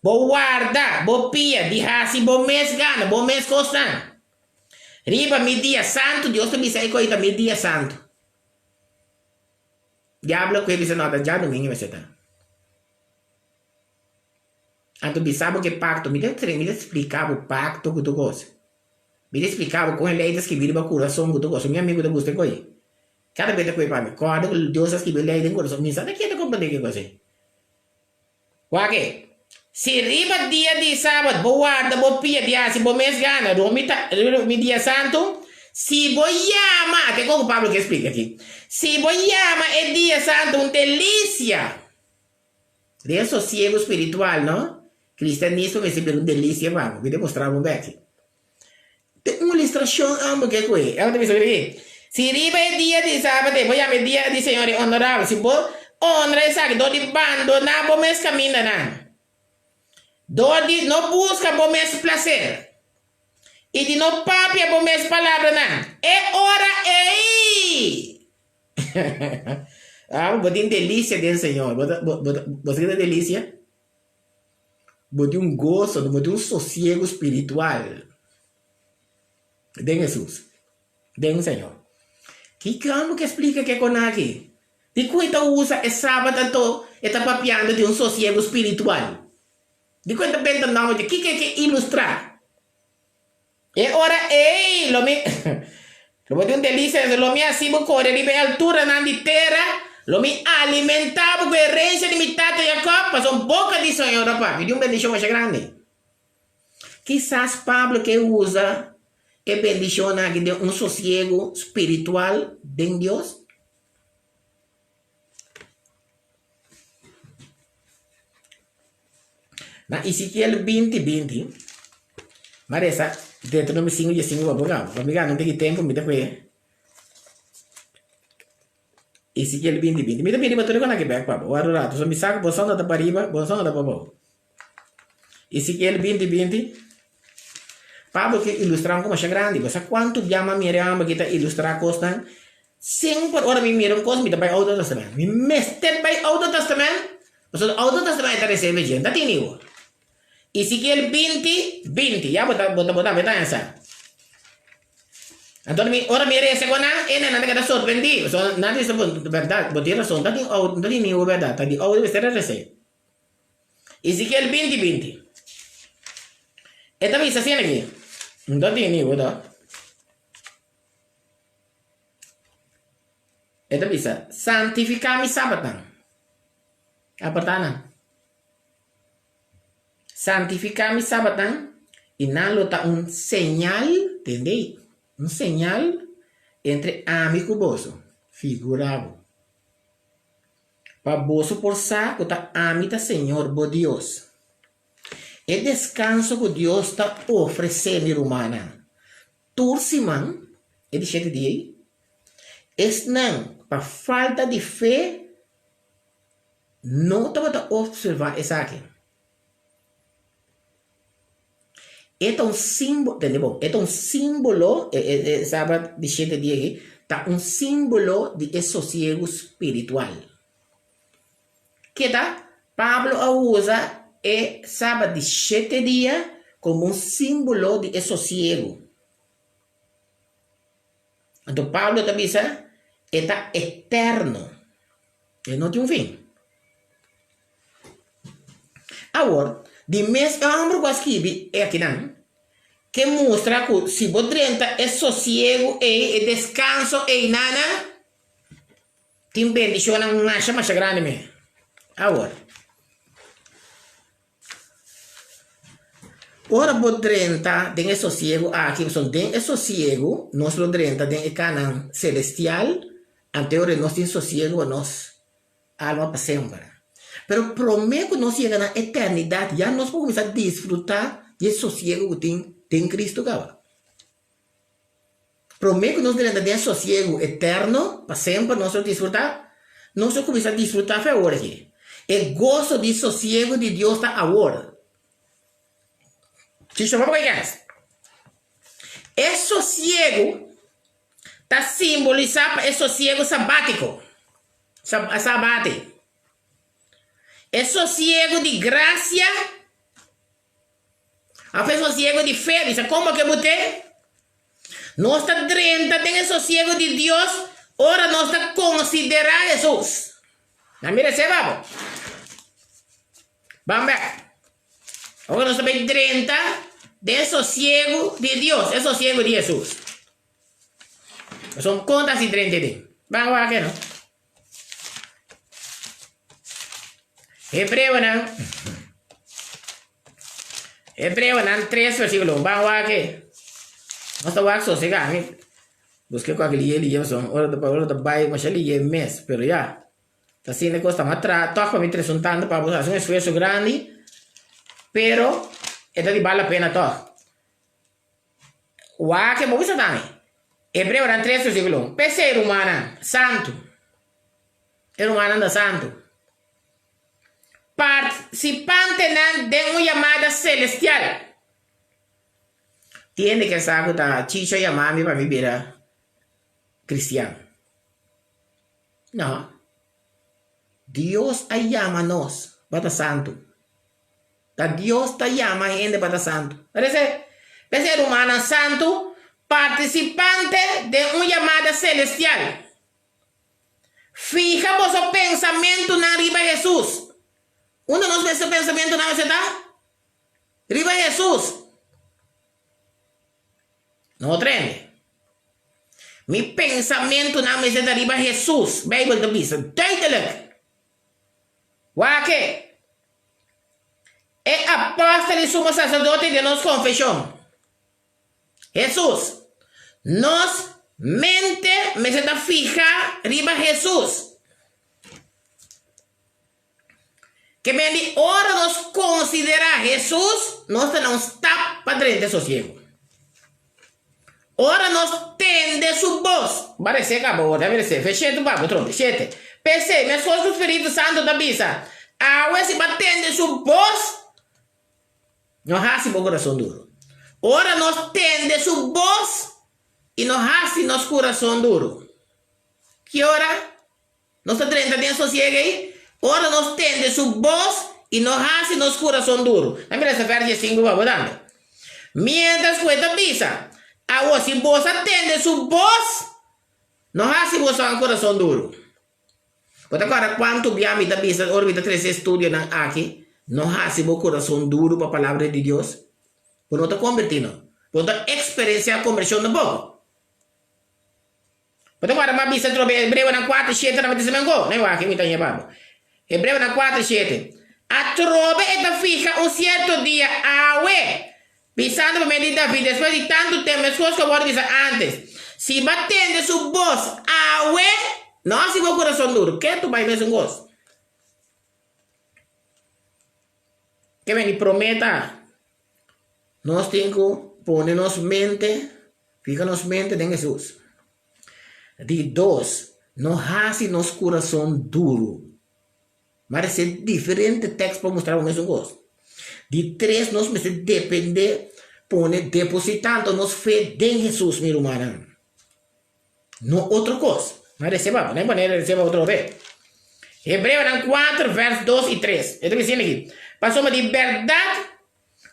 bo warda bo pia di hasi bo mes gana, bo mes kosnan, riba mi dia santu, Dios ta bisa e ku ei ta mi dia santu. Diablo ku e bisa no ta djadumingu mester ta. Anto bisa bo ke pakto, mi ta mi ta splika bo pakto ku tur kos. Mi ta splika bo kon e lei ta skibi riba kurason ku tur kos. Mi amigu ta gusta e koi. Kada bes ta koe pa mi, kòrda ku Dios a skibi e lei den kurason. Mi sa ta keda komprende ke kos ei. Wak e, Si riba dia di sabat bo warda bo pia di hasi bo mes gana rond mi ta rond mi dia santu, si bo yama, ate kon ku Pablo ke splika aki, si bo yama e dia santu un delisia, den sosiegu spiritual, no? Kristianismo mester bira un delisia pa bo. Mi ta mustra bo bek. Te un ilustrashon amo ke ku e. Ela ta bisa aki, Si riba e dia di sabat e bo yama e dia di Señor e onorabel, si bo onra esaki dor di bandoná bo mes kamindanan, dor di no buska bo mes plaser, i di no papia bo mes palabranan, e ora ei amo bo tin delisia den Señor. Bo ta, bo, bo, bo sa ke ta delisia? Bo tin un goso, bo tin un sosiego spiritual den Hesus, den Señor. Kiko bo ke splika ke kon aki? Dikon e ta usa e sabat anto e ta papiando di un sosiego spiritual? Dikon e ta benta nòmber di kiko e ke ilustrá? E ora ei lo mi lo bo tin un delisia, lo mi hasi bo kore riba e alturanan di tera, lo mi alimentá bo ku e herensia di mi tata Jakòb, pasobra boka di Señor a papia di un bendishon masha grandi. Kisas Pablo ke usa e bendishonnan aki den un sosiegu spiritual den Dios? Na Ezekiel 20, 20, m'a resa Deuteronomio 5, 15 pa bo kaba. Pa mi gana un tiki tempu mi ta kue Ezekiel 20, 20. Mi ta bini pa tur e kos aki bek pa bo. Wak un ratu. So mi sa ku bo son ta pa riba, bo son ta pa abou. Ezekiel 20, 20. Pablo ke ilustrá un kos masha grandi. Bo sa kuantu bia m'a mira e hòmber ki ta ilustrá kosnan? Semper ora mi mira un kos mi ta bai Oudo Testament. Mi mester bai Oudo Testament pasobra Oudo Testament ta resebe dje. N ta tini bo. Ezekiel 20, 20. Ya bo ta bo ta bo tambe ta haña sa. Anto mi ora mi resa ku nan, e nan ta keda sorprendí. Pasobra nan ta bisa bo, bèrdat, bo tin rason, ta tin Oudo, n ta tini bo bèrdat, ta di Oudo mester a resebe. Ezekiel 20, 20. E ta bisa asina aki. N ta tini bo ta. E ta bisa, Santifiká mi sabatnan. Apartá nan. Santifiká mi sabatnan, i nan lo ta un señal, tende ei, un señal entre ami ku boso. Figurá bo. Pa boso por sa ku ta ami ta Señor bo Dios. E deskanso ku Dios ta ofresé mi rumannan tur siman, e di shete dia ei, esnan pa falta di fe no tabata opservá esaki. E ta un símbolo, tende bon, e ta un símbolo, e e e sabat di shete dia aki, ta un símbolo di e sosiegu spiritual. Ke ta? Pablo a usa e sabat di shete dia komo un símbolo di e sosiegu. Anto Pablo ta bisa, e ta eterno, e no tin un fin. Awor, di mes e hòmber ku a skibi e akinan, ke mustra ku si bo drenta e sosiegu ei, e deskanso ei nana, tin bendishonnan masha masha grandi me. Awor, ora bo drenta den e sosiegu aki, pasobra den e sosiegu nos lo drenta den e kanan selestial, anto e ora nos tin sosiegu pa nos. Alma pa semper. Pero promé ku nos yega na eternidat ya nos por kuminsá disfrutá di e sosiego ku tin den Kristu kaba. Promé ku nos drenta den e sosiegu eterno pa semper nos lo disfrutá, nos lo kuminsá disfrutá fe awor aki. E goso di sosiegu di Dios ta awor. Chicho, pa por kens? E sosiegu ta simbolisá pa e sosiegu sabátiko, sabate. E sosiegu di grasia òf e sosiegu di fe, bisa komo ke bo te? Nos ta drenta den e sosiegu di Dios ora nos ta konsiderá Hesus. Nan mira esei babo. Ban bek. Ora nos ta bai drenta den e sosiegu di Dios, e sosiegu di Hesus. Pasobra kon ta hasi drenta den? Ban wak no. Hebreonan Hebreonan 3 versíkulo 1. Ban wak. Nos ta wak sosegá. Mi buska kualke liye liye pasobra ora ta ora ta bai masha liye mes, pero ya. Ta asina e kos ta. Mi a traha tòg pa mi trese un tantu pa bo hasi un esfuerso grandi, pero e ta di bal la pena tòg. Wak e bo bisa tambe. Hebreonan 3 versíkulo 1. P'esei, rumannan santu, e rumannan ta santu, partisipantenan den un yamada selestial. Tin hende ke sa ku ta Chicho yama mi pa mi bira kristian. No. Dios a yama nos pa ta santu. Ta Dios ta yama hende pa ta santu. Parece, p'esei rumannan santu, partisipante den un yamada selestial. Fiha boso pensamentunan riba Hesus. Unda nos mester pensamentunan mester ta? Riba Hesus. No otro hende. Mi pensamentunan mester ta riba Hesus. Bijbel ta bisa duidelijk. Wak e. E apòstel i sumo saserdote den nos konfeshon. Hesus. Nos mente mester ta fihá riba Hesus. Ke men di ora nos konsiderá Hesus, nos ta na un stap pa drenta e sosiegu. Ora nos tende su bos, ba resé kaba ora, dame resé, fe shete pa bo trompe, shete. P'esei, meskos ku Spiritu Santu ta bisa, Awe si bo a tende su bos, no hasi bo kurason duru. Ora nos tende su bos i no hasi nos kurason duru, ki ora? Nos ta drenta den sosiega ei ora nos tende su bos i no hasi nos kurason duru. Na mira esta vèrs diesinku pa bo tambe. Miéntras ku e ta bisa, Awor, si boso a tende su bos, no hasi boso kurason duru. Bo ta kòrda kuantu bia mi ta bisa ora mi ta trese e studionan aki, No hasi bo kurason duru pa palabra di Dios? Bo no ta kombertí no. Bo no ta eksperensiá kombershon tampoko. Bo ta guarda m'a bisa trobe Hebreonan kuater shete na mi testamentu ko? Nei wak mi ta ña pa bo. Hebreonan kuater shete. Atrobe e ta fiha un sierto dia, awe, bisando pa medio di David, despues di tantu tempu, meskos ku a wòrdu bisa ántes, Si bo a tende su bos awe, no hasi bo kurason duru. Ke tu bai mesun kos? Ke men di promé ta, nos tin ku pone nos mente Fiha nos mente den Hesus. Di dos, no hasi nos kurason duru. M'a resibi diferente tèks pa mustra bo mesun kos. Di tres, nos mester dependé, pone, depositando nos fe den Hesus, mi rumannan. No otro kos. M'a resiba bo, no e manera di resiba otro be. Hebreonan kuater vèrs dos i tres. E ta bisa aki, Pasobra di bèrdat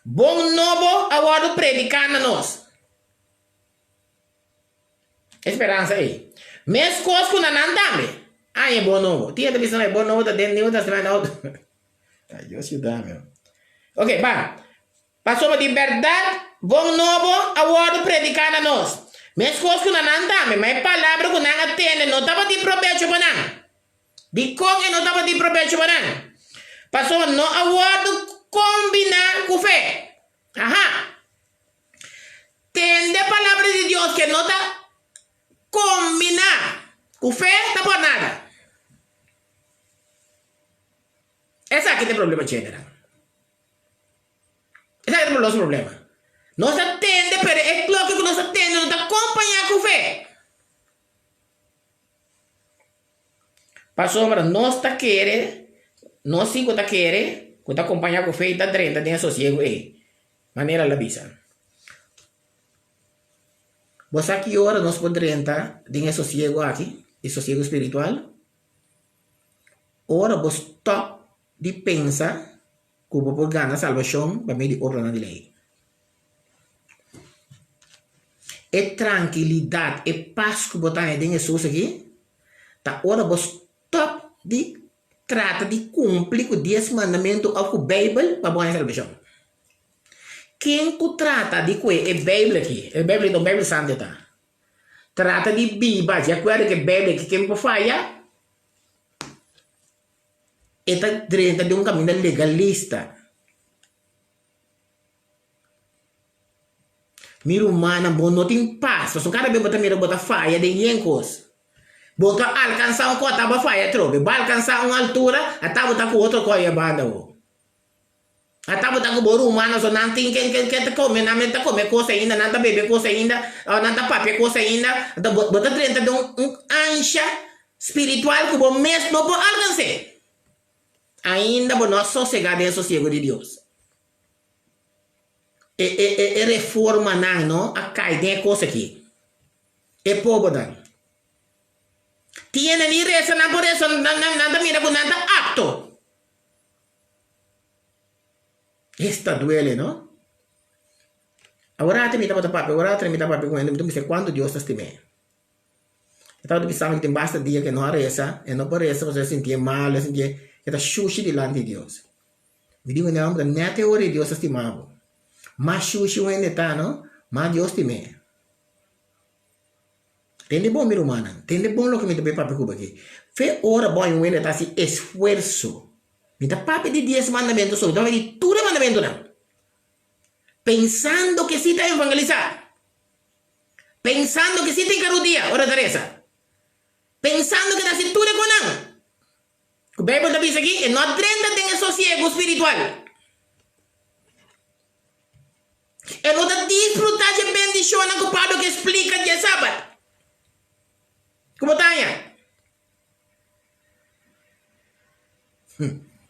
Bon nobo a wòrdu prediká na nos. E speransa ei. Meskos ku na nan tambe. Ai, e bon nobo. Tin hende ta bisa no, e bon nobo ta den Nieuw Testament òf. Ai, Dios yuda mi. Ok, ban. Pasobra di bèrdat, bon nobo a wòrdu prediká na nos. Meskos ku na nan tambe. Ma e palabra ku nan a tende no tabatin probecho pa nan. Dikon e no tabatin probecho pa nan? Pasobra no a wòrdu kombiná ku fe. Aha! Tende palabra di Dios ke no ta kombiná ku fe ta por nada. Esaki ta e problema djenenan. Esaki ta nos problema. Nos ta tende pero e loke ku nos ta tende no ta kompañá ku fe. Pasobra nos ta kere, nos si ku ta kere ku ta kompañá ku fe i ta drenta den e sosiegu ei, manera el a bisa. Bo sa ki ora nos por drenta den e sosiegu aki, e sosiegu spiritual? Ora bo stòp di pensa ku bo por gana salbashon pa medio di obranan di lei. E trankilidat, e pas ku bo ta haña den Hesus aki, ta ora bo stòp di trata di kumpli ku dies mandamentu òf ku Beibel pa bo haña salbashon. Ken ku trata di kue e Beibel aki, e Beibel aki ta un Beibel santu e ta, trata di biba di akuerdo ku e Beibel aki, ken por faya? E ta drenta den un kaminda legalista. Mi rumannan, bo no tin pas, pasobra kada bes bo ta mira bo ta faya den yen kos. Bo ta alkansá un kos, ata bo a faya atrobe. Bo a alkansá un altura, ata bo ta ku otro kos ei banda bo. Ata bo ta ku bo rumannan, so nan tin ken ken ken ta kome, nan ta kome kos ainda, nan ta bebe kos ainda, òf nan ta papia kos ainda. Anto bo bo ta drenta den un ansha spiritual ku bo mes no por alkans'é. Ainda bo no a sosegá den e sosiego di Dios. E e e e reformanan no a kai den e kos aki. E pobernan. Tiene ni resa nan por resa, nan nan nan ta mira ku nan ta apto. Esta duele, no? Awor mi tabata papia, awor mi ta papia ku hende, mi ta bisa kuantu Dios ta stim'é. E tabata bisa mi ku tin basta dia ku e no a resa, e no por resa pasobra e sintié malu, e sintié e ta shushi dilanti di Dios. Mi di ku e homber, nèt e ora ei Dios ta stima bo. Mas shushi un hende ta, no, mas Dios stim'é. Tende bon mi rumannan, tende bon loke mi ta bay papia ku bo aki. Fe ora bo un hende ta hasi esfuerso. Mi ta papia di dies mandamentu so, mi ta papia di tur e mandamentunan. Pensando ke si ta evangelisá. Pensando ke si ta hinka rudia ora ta resa. Pensando ke ta hasi tur e konan. Ku Beibel ta bisa aki, e no a drenta den e sosiegu spiritual. E no ta disfrutá dje bendishonnan ku Pablo ke splika dje Sabat. Ku bo ta haña?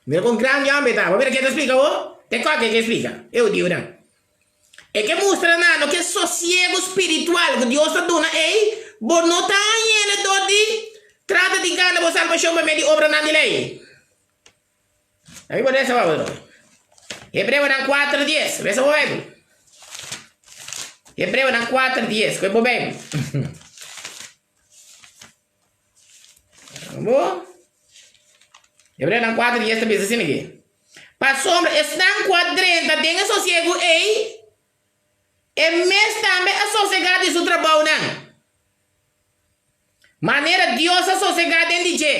Mira kon grandi hòmber e ta. Bo mira ke ta splika bo? Te kòke ke splika e hudiunan. E ke mustra nan no ke sosiegu spiritual ku Dios ta duna ei, bo no ta hañ'el dor di trata di gana bo salbashon pa medio di obranan di lei. Ami por resa pa bo. Hebreonan kuater dies. Resa bo Bijbel. Hebreonan kuater dies. Koe bo Bijbel. Bo. Hebreonan kuater dies ta bisa asina aki. Pasobra esnan ku a drenta den e sosiegu ei, e mes tambe a sosegá di su trabounan, manera Dios a sosegá den di dje.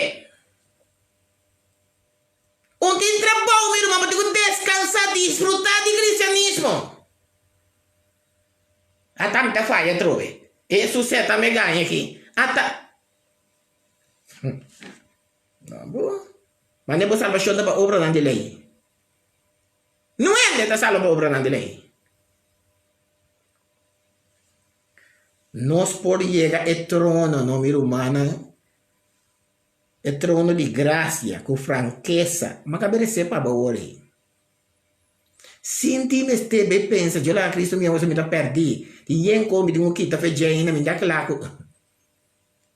Un tin trabou, mi ruman, bo tin ku deskansá, disfrutá di kristianismo. Ata mi ta faya atrobe. E suseta mi gaña aki. Ata. No bo. Mane bo salbashon ta pa obranan di lei. Niun hende ta salba pa obranan di lei. Nos por yega e trono, no, mi rumannan. E trono di gracia cu frankesa ma ka merecé pa bo awor ei. Sinti mester bay pensa, Yo laga Cristo mi awor mi ta perdi. Tin yen con mi tin cu kita fe dje ainda, mi ta cla cu.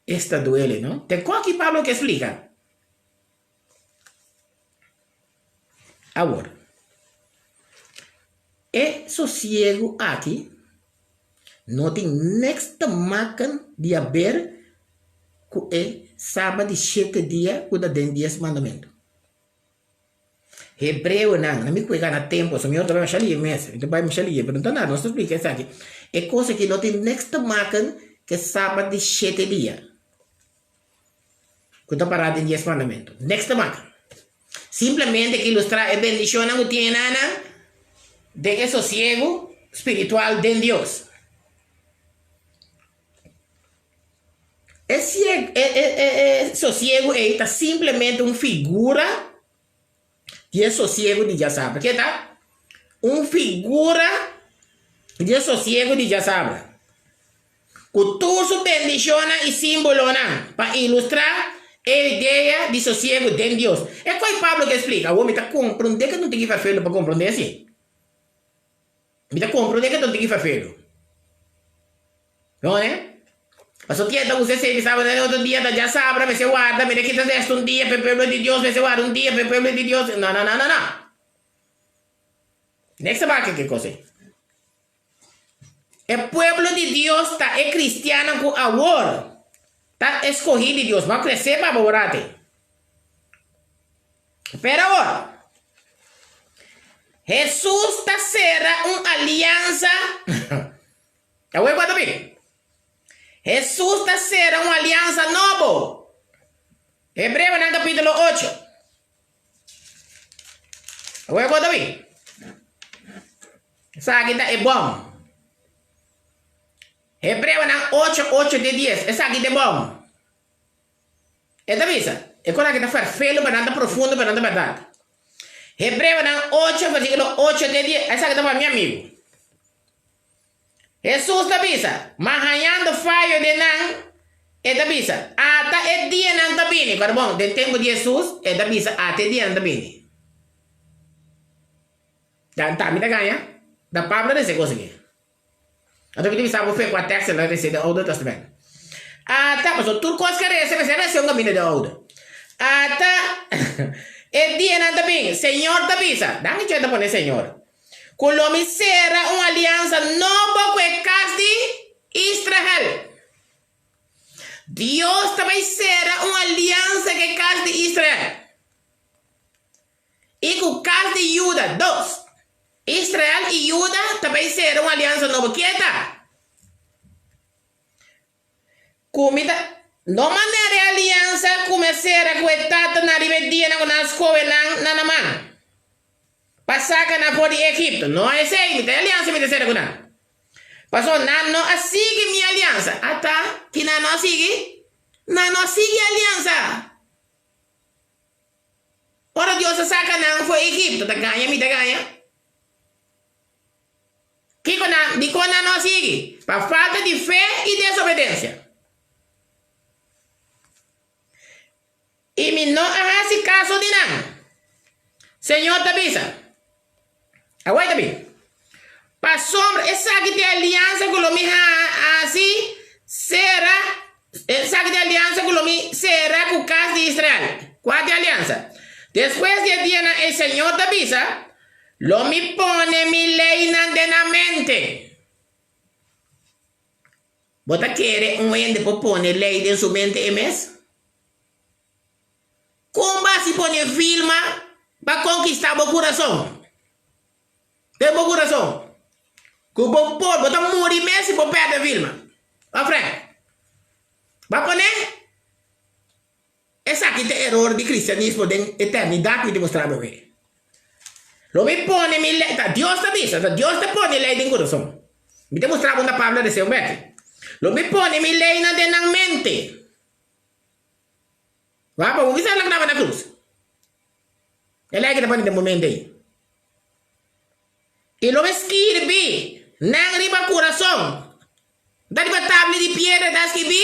Esta duele, no? Te con aki Pablo ke splica. Awor, e sosiegu aki no tin niks te maken di haber ku e Sabat di shete dia ku ta den Dies Mandamentu. Hebreonan, na mi ku e gana tempu, so mi ora ta bai masha lihe mes, mi ta bai masha lihe, pero no ta nada, nos ta splika esaki. E kos aki no tin niks te maken ku e Sabat di shete dia. Ku ta pará den Dies Mandamentu. Niks ta maka. Simplemente ke ilustrá e bendishonnan ku tin enanan den e sosiegu spiritual den Dios. E e sosiegu ei ta simplemente un figura. Di e sosiego di djasabra. Ke ta? Un figura di e sosiego di djasabra. Ku tur su bendishonnan i símbolonan pa ilustrá e idea di sosiego den Dios. E koi Pablo ke splika? Awor mi ta komprondé ke ta un tiki ferfelu pa komprondé esei. Mi ta komprondé ke ta un tiki ferfelu. No eh? Pasobra kier ta usa esei bisa bo den otro dia ta djasabra mester warda mira kita resta un dia pa e pueblo di Dios mester warda un dia pa e pueblo di Dios no no no no no Next tabaka ke kos ei. E pueblo di Dios ta e kristiannan ku awor ta eskohí di Dios. Bo a kresé pa bo rate. Pero awor, Hesus ta sera un aliansa. Awor bo ta bin. Hesus ta sera un aliansa nobo. Hebreonan kapítulo ocho. Awor bo ta bin. Esaki ta e bon. Hebreonan ocho, ocho te dies. Esaki ta e bon. E ta bisa, e kos aki ta ferfelu pa nan ta profundo pa nan ta bèrdat. Hebreonan ocho versíkulo ocho te dies. Esaki ta pa mi amigu. Hesus ta bisa, Ma hañando fayo den nan, e ta bisa, Ata e dianan ta bini. Kòrda bon, den tempu di Hesus, e ta bisa, Ata e dianan ta bini. Dan ta mi ta gaña? Da Pablo a rese kos aki. Anto mi ta bisa bo fe kua tekst el a rese den Oude Testament. Ata, pasobra tur kos ke rese mester rese un kaminda den Oude. Ata e dianan ta bini, Señor ta bisa, dan e ta pone Señor. Ku lo mi sera un aliansa nobo ku e kas di Israel. Dios ta bai sera un aliansa ku e kas di Israel i ku kas di Juda. Dos, Israel i Juda ta bai sera un aliansa nobo. Kie ta? Ku mi ta no manera e aliansa ku mi a sera ku e tatanan riba e dianan ku nan a skohe nan na nan man pa saka nan for di Egipto. No esei mi ta e aliansa mi ta sera ku nan. Pasobra nan no a sigui mi aliansa. Ata ki nan no a sigui? Nan no a sigui e aliansa. Ora Dios a saka nan for Egipto, ta gaña mi ta gaña? Kiko nan, dikon nan no a sigui? Pa falta di fe i desobedensia. I mi no a hasi kaso di nan. Señor ta bisa. Awor e ta bin. Pasobra esaki ta e aliansa ku lo mi hasi sera, esaki ta e aliansa ku lo mi sera ku kas di Israel. Kua ta e aliansa? Despues di e dianan ei Señor ta bisa, Lo mi pone mi leinan den nan mente. Bo ta kere un hende por pone lei den su mente e mes? Kon bo hasi pone filma pa konkistá bo kurason? Den bo kurason. Ku bo por, bo ta muri mes si bo pèrdè filma. Òf Frank? Bo a pone? Esaki ta e eror di cristianismo den eternidat mi ta mustra bo awe. Lo mi pone mi lei, ta Dios ta bisa, ta Dios ta pone lei den kurason. Mi ta mustra bo unda Pablo a desea un beki. Lo mi pone mi leinan den nan mente. Wak pa bo bisa nan klaba na krus. E lei ki ta pone den bo mente ei. I lo mi skirbi nan riba kurason. Ta riba tabla di piedra ta skirbi.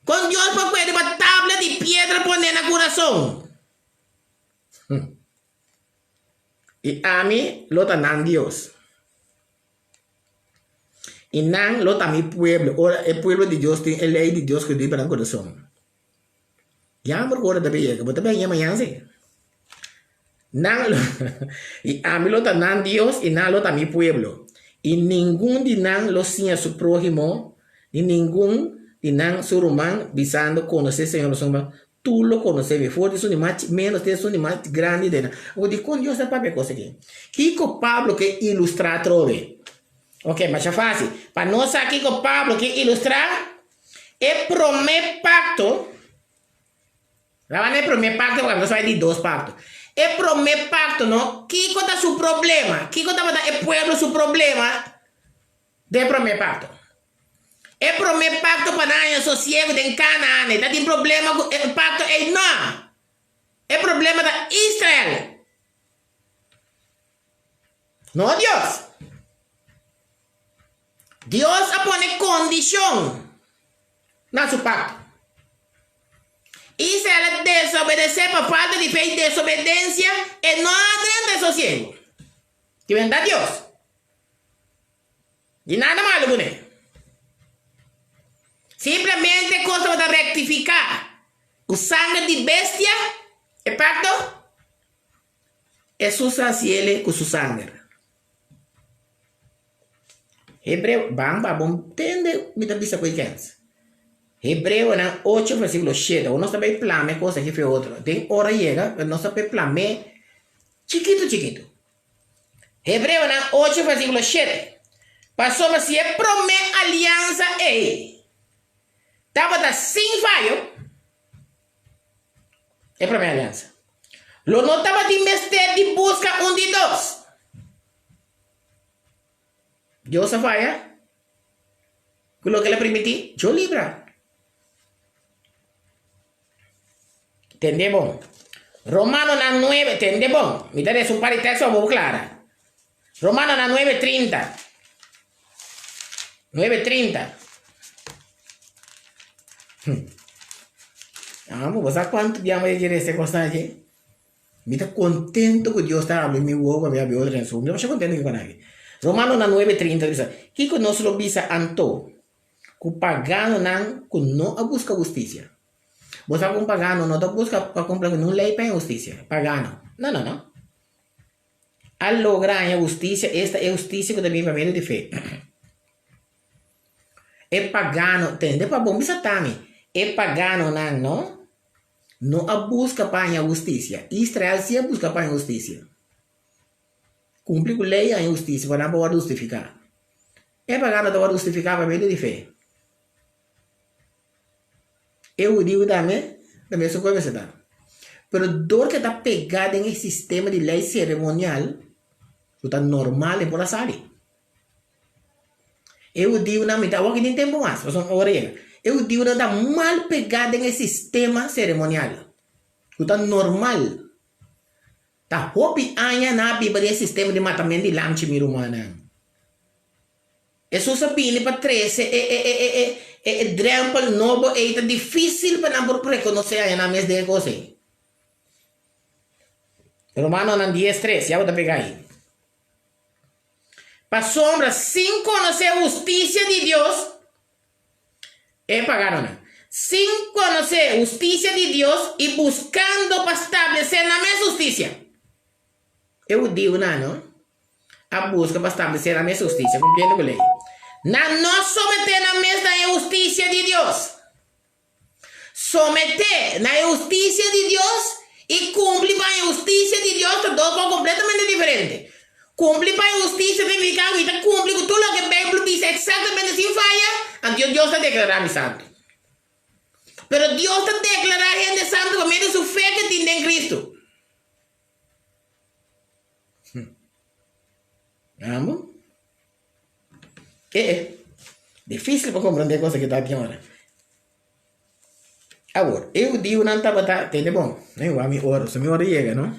Kon Dios por pone riba tabla di piedra pone na kurason? I ami lo ta nan Dios, i nan lo ta mi pueblo. Ora e pueblo di Dios tin e lei di Dios ku riba nan kurason. Jammer ku ora ta bin yega, bo ta bin haña mañan si. Nan lo, i ami lo ta nan Dios i nan lo ta mi pueblo. I ningun di nan lo siña su próhimo, ni ningun di nan su ruman, bisando, Konosé Señor pasobra tur lo konosé mi, for di esun di mas ménos te esun di mas grandi den nan. Awor, dikon Dios ta papia kos aki? Kiko Pablo ke ilustrá atrobe? Oke, masha fásil. Pa nos sa kiko Pablo ke ilustrá, e promé pakto, Laban e promé pakto pasobra nos bai di dos pakto. E promé pakto no, kiko ta su problema? Kiko tabata e pueblo su problema den e promé pakto? E promé pakto pa nan haña sosiego den Kanaan, e ta tin problema ku e pakto ei? No! E problema ta Israel. No Dios. Dios a pone kondishon na su pakto. Israel a desobedesé pa falta di fe i desobedensia, e no a drenta e sosiegu. Ki benta Dios? Di nada malu kuné. Simplemente kos tabata rektifiká ku sanger di bestia, e pakto, Hesus a hasi el ku su sanger. Hebreo, ban pa bon tende mi ta bisa ku e kens. Hebreonan ocho versíkulo shete, awor nos ta bai plama e kos aki fe otro. Den ora yega, pero nos ta bai plam'é chikitu chikitu. Hebreonan ocho versíkulo shete, Pasobra si e promé aliansa ei tabata sin fayo, e promé aliansa, lo no tabatin mester di buska un di dos. Dios a faya ku loke el a primintí? Djo libra. Tende bon. Romanonan nuebe, tende bon. Mi ta lesa un par di teksto pa bo klara. Romanonan nuebe trinta. Nuebe trinta. Amo, bo sa kuantu bia mi a yega resa e kosnan aki? Mi ta contento cu Dios ta habri mi wowo pa mi habri otro hende su. Mi ta masha contento cu e cosnan aki. Romanonan nuebe trinta ta bisa, Kico nos lo bisa anto cu paganonan cu no a busca husticia? Bo sa cu un pagano no ta busca pa cumpla cu ningun ley pa haña husticia. Pagano. No, no, no. A logra haña husticia, esta e husticia cu ta bini pa medio di fe. E pagano, tende pa bon bisa tami, e paganonan no, no a buska pa haña hustisia. Israel si a buska pa haña hustisia. Kumpli ku lei haña hustisia pa nan por wòrdu hustifiká. E pagano ta wòrdu hustifiká pa medio di fe. E hudiu tambe ta mesun kos mester ta. Pero dor ke ta pegá den e sistema di lei seremonial ku ta normal e por a sali. E hudiunan, mi ta awor aki tin tempu mas, pasobra un ora yega. E hudiunan ta mal pegá den e sistema seremonial, ku ta normal. Ta hopi aña nan a biba den e sistema di matamentu di lamchi, mi rumannan. Hesus a bini pa trese e e e e e e drèmpel nobo ei, ta difísil pa nan por rekonosé aña nan mes den e kos ei. Romanonan dies tres, ya bo ta pega ei. Pasobra sin konosé hustisia di Dios, e paganonan, sin konosé hustisia di Dios i buskando pa stablesé nan mes hustisia. E hudiunan no a buska pa stablesé nan mes hustisia, kumpliendo ku lei. Nan no a someté nan mes na e hustisia di Dios. Someté na e hustisia di Dios i kumpli pa e hustisia di Dios ta dos kos kompletamente diferente. Kumpli pa e hustisia ta nifiká ku mi ta kumpli ku tur loke Beibel bisa eksaktamente sin faya, anto Dios ta deklará mi santu. Pero Dios ta deklará hende santu pa medio di su fe ku e tin den Kristu. Amo? E e difícil pa comprende cosa ki ta tin ora. Awor, e hudiunan tabata, tende bon, no wak mi ora, so mi ora yega no.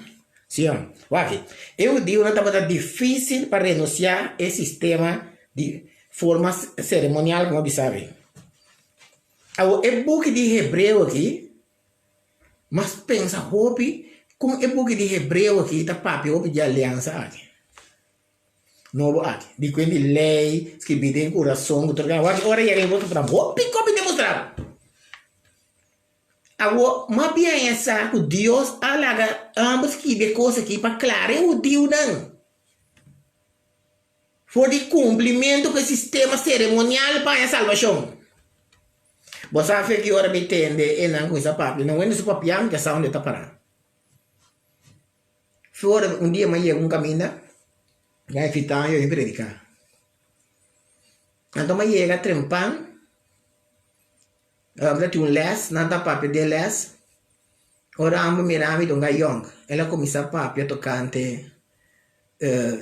Si ò? Wak aki, e hudiunan tabata difícil pa renuncia e sistema di forma ceremonial como a bisa awe. Awor, e buki di Hebreo aki, mas pensa hopi con e buki di Hebreo aki ta papia hopi di aliansa aki. Nobo aki. Di kuen di lei skibí den kurason ku tur kos. Wak ora yega bo ta puna hopi kopi demostrá bo. Awor, mas bien e sa ku Dios a laga hòmber skibi e kos aki pa klara e hudiunan for di kumplimentu ku e sistema seremonial pa haña salbashon. Bo sa fe ki ora mi tende e nan kuminsá papia, nan wende su papiá mi ta sa unda e ta pará. Flor un dia mi a yega un kaminda, nan a invitá mi pa bin prediká. Anto mi a yega trempan, mi ta tin un lès, nan ta papia den lès, ora amo mira mi ta un gayòn, el a kuminsá papia tokante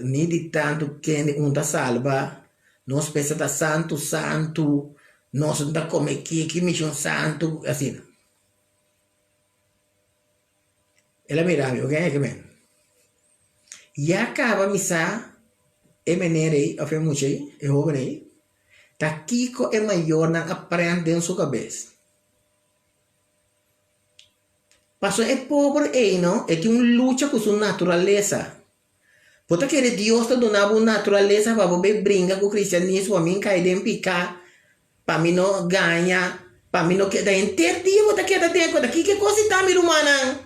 ni di tantu kende un ta salba, nos mester ta santu santu, nos no ta kome kiki mishon santu, asina. El a mira mi, oke ke men. Ya kaba mi sa e meneer ei of e mucha ei, e hoben ei, ta kiko e mayornan a prent den su kabes. Pasobra e pober ei no, e tin un lucha ku su naturalesa. Bo ta kere Dios ta duna bo un naturalesa pa bo bay bringa ku kristianismo, pa mi kai den piká, pa mi no gaña, pa mi no keda henter dia bo ta keda den kota. Kiko e kos ei ta mi rumannan?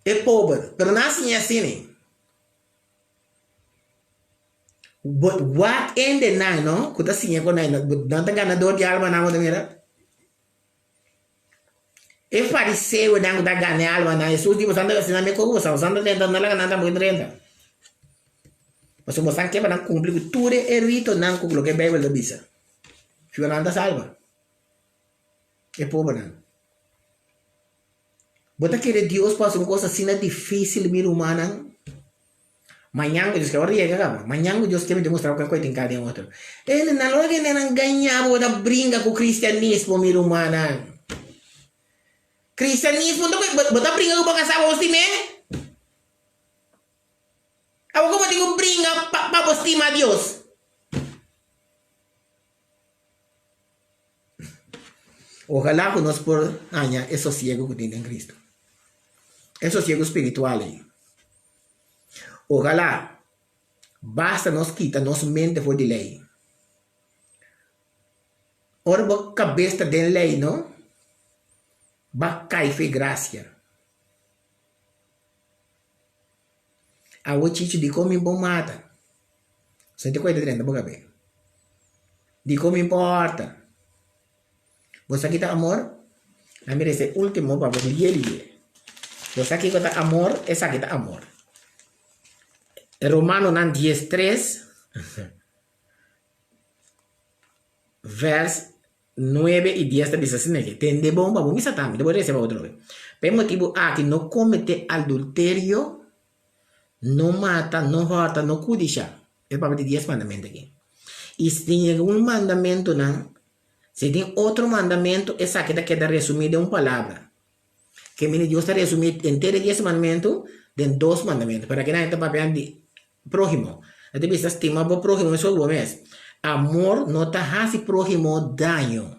E pober, pero nan a siña asina. Bo wak hendenan no ku ta siña ku nan, nan ta ganador di almanan bo ta mira. E fariseonan ku ta gana e almanan, Hesus di, Boso a hasi nan mekor ku boso, boso a drenta, no laga nan tampoco drenta. Pasobra boso ke pa nan kumpli ku tur e ritonan ku loke Beibel ta bisa. Fiu nan ta salba e pobernan. Bo ta kere Dios por hasi un kos asina difísil, mi rumannan? Mañan ku Dios ke, ora yega kaba, mañan ku Dios ke mi ta mustra bo ken ku e tin ka den otro. E nan ora ke nan gaña bo, bo ta bringa ku kristianismo, mi rumannan. Kristianismo ta bo ta bringa ku bo kasá bo stim'é? Abo ku bo tin ku bringa pa bo stima Dios? Ojalá ku nos por haña e sosiego ku tin den Cristo, e sosiego spiritual ei. Ojalá basta nos kita nos mente for di lei. Ora bo kabes ta den lei no, ba kai fe grasia. Awe Chichi dikon mi bo mata? Senti ku e ta drenta bo kabes. Dikon mi importa? Bo sa kita amor? A mira ese ultimo pa bo lie lie. Bo sa kiko ta amor? Esaki ta amor. Romanonan 13 vers 9 i 10 ta bisa asina ke, Tende bon pa bo misa tambe, ta bo resa pa otro be. Pa e motibu aki no komete adulterio, no mata, no hòrta, no kudishá. E papia di dies mandamentu aki. I si tin algun mandamentunan, si tin otro mandamentu, esaki ta keda resumí den un palabra. Ke mini Dios ta resumí henter e dies mandamentu den dos mandamentu. Pero aki nan e ta papia di Próhimo. E ta bisa stima bo próhimo meskos ku bo mes. Amor no ta hasi próhimo daño.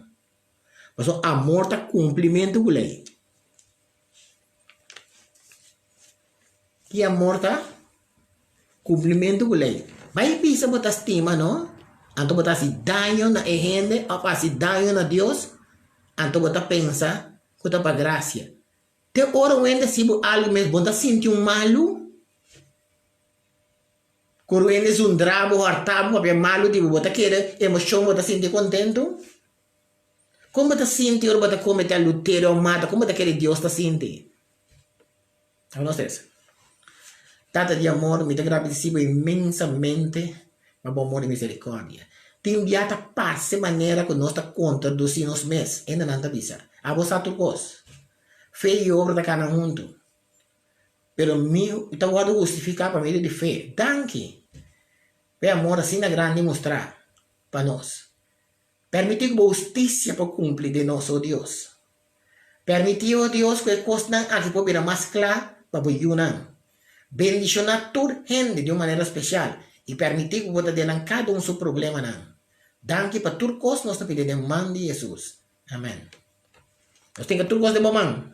Pasobra amor ta kumplimentu ku lei. Ki amor ta? Kumplimentu ku lei. Bai bisa bo ta stima no, anto bo ta hasi daño na e hende òf hasi daño na Dios, anto bo ta pensa ku ta pa grasia. Te ora un hende hasi bo algu mes, bo no ta sinti un malu? Ku ora un hende zundra bo, hòrta bo, papia malu di bo, bo ta keda emoshon, bo ta sinti kontentu? Kon bo ta sinti ora bo ta komete aluterio òf mata? Kon bo ta kere Dios ta sinti? Abo nos resa. Tata di amor, mi ta gradisí bo inmensamente pa bo amor i miserikòrdia. Tin bia ta parse manera ku nos ta kontradusí nos mes. Hendenan ta bisa, Abo sa tur kos. Fe i obra ta kana huntu. Pero mi ta wòrdu hustifiká pa medio di fe. Danki pa e amor asina grandi mustrá pa nos. Permití ku bo hustisia por kumpli den nos, o Dios. Permití, o Dios, ku e kosnan aki por bira mas kla pa bo yunan. Bendishoná tur hende di un manera spesial i permití ku bo ta den nan kada un su problemanan. Danki pa tur kos nos ta pidi den man di Hesus. Amen. Nos tin ku tur kos den bo man.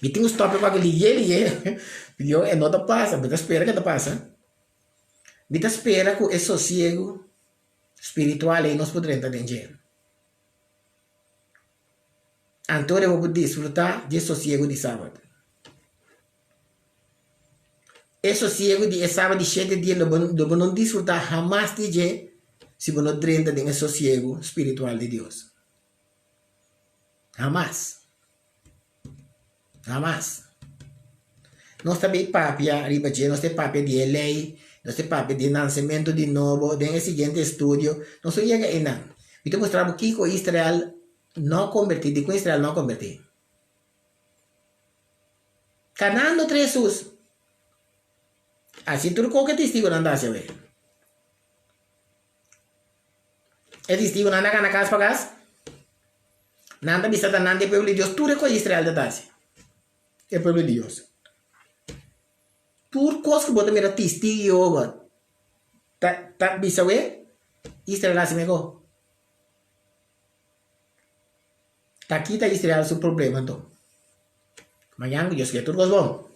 Mi tin ku stòp e ku aki liye liye, yo e no ta pasa, mi ta spera ku e ta pasa. Mi ta spera ku e sosiegu spiritual ei nos por drenta den dje. Anto bo por disfrutá di e sosiegu di sabat. E sosiegu di e sabat di shete dia lo bo lo bo no disfrutá hamas di dje si bo no drenta den e sosiegu spiritual di Dios. Hamas. Hamas. Nos ta bay papia riba dje, nos ta papia di e ley, nos ta papia di e nansementu di nobo den e siguiente estudio. Nos lo yega einan. Mi ta mustra bo kiko Israel no kombertí, dikon Israel no a kombertí. Kanando tra Hesus. Asi tur koke testigunan ta hasi awe. E testigunan ta kana kas pa kas. Nan ta bisa ta nan ta e pueblo di Dios, tur e kos Israel ta ta hasi, e pueblo di Dios. Tur kos ku bo ta mira Testigo di Jehová ta ta bisa we, Israel hasi mehor. Ta kita Israel su problema anto. Mañan ku Dios ke tur kos bon.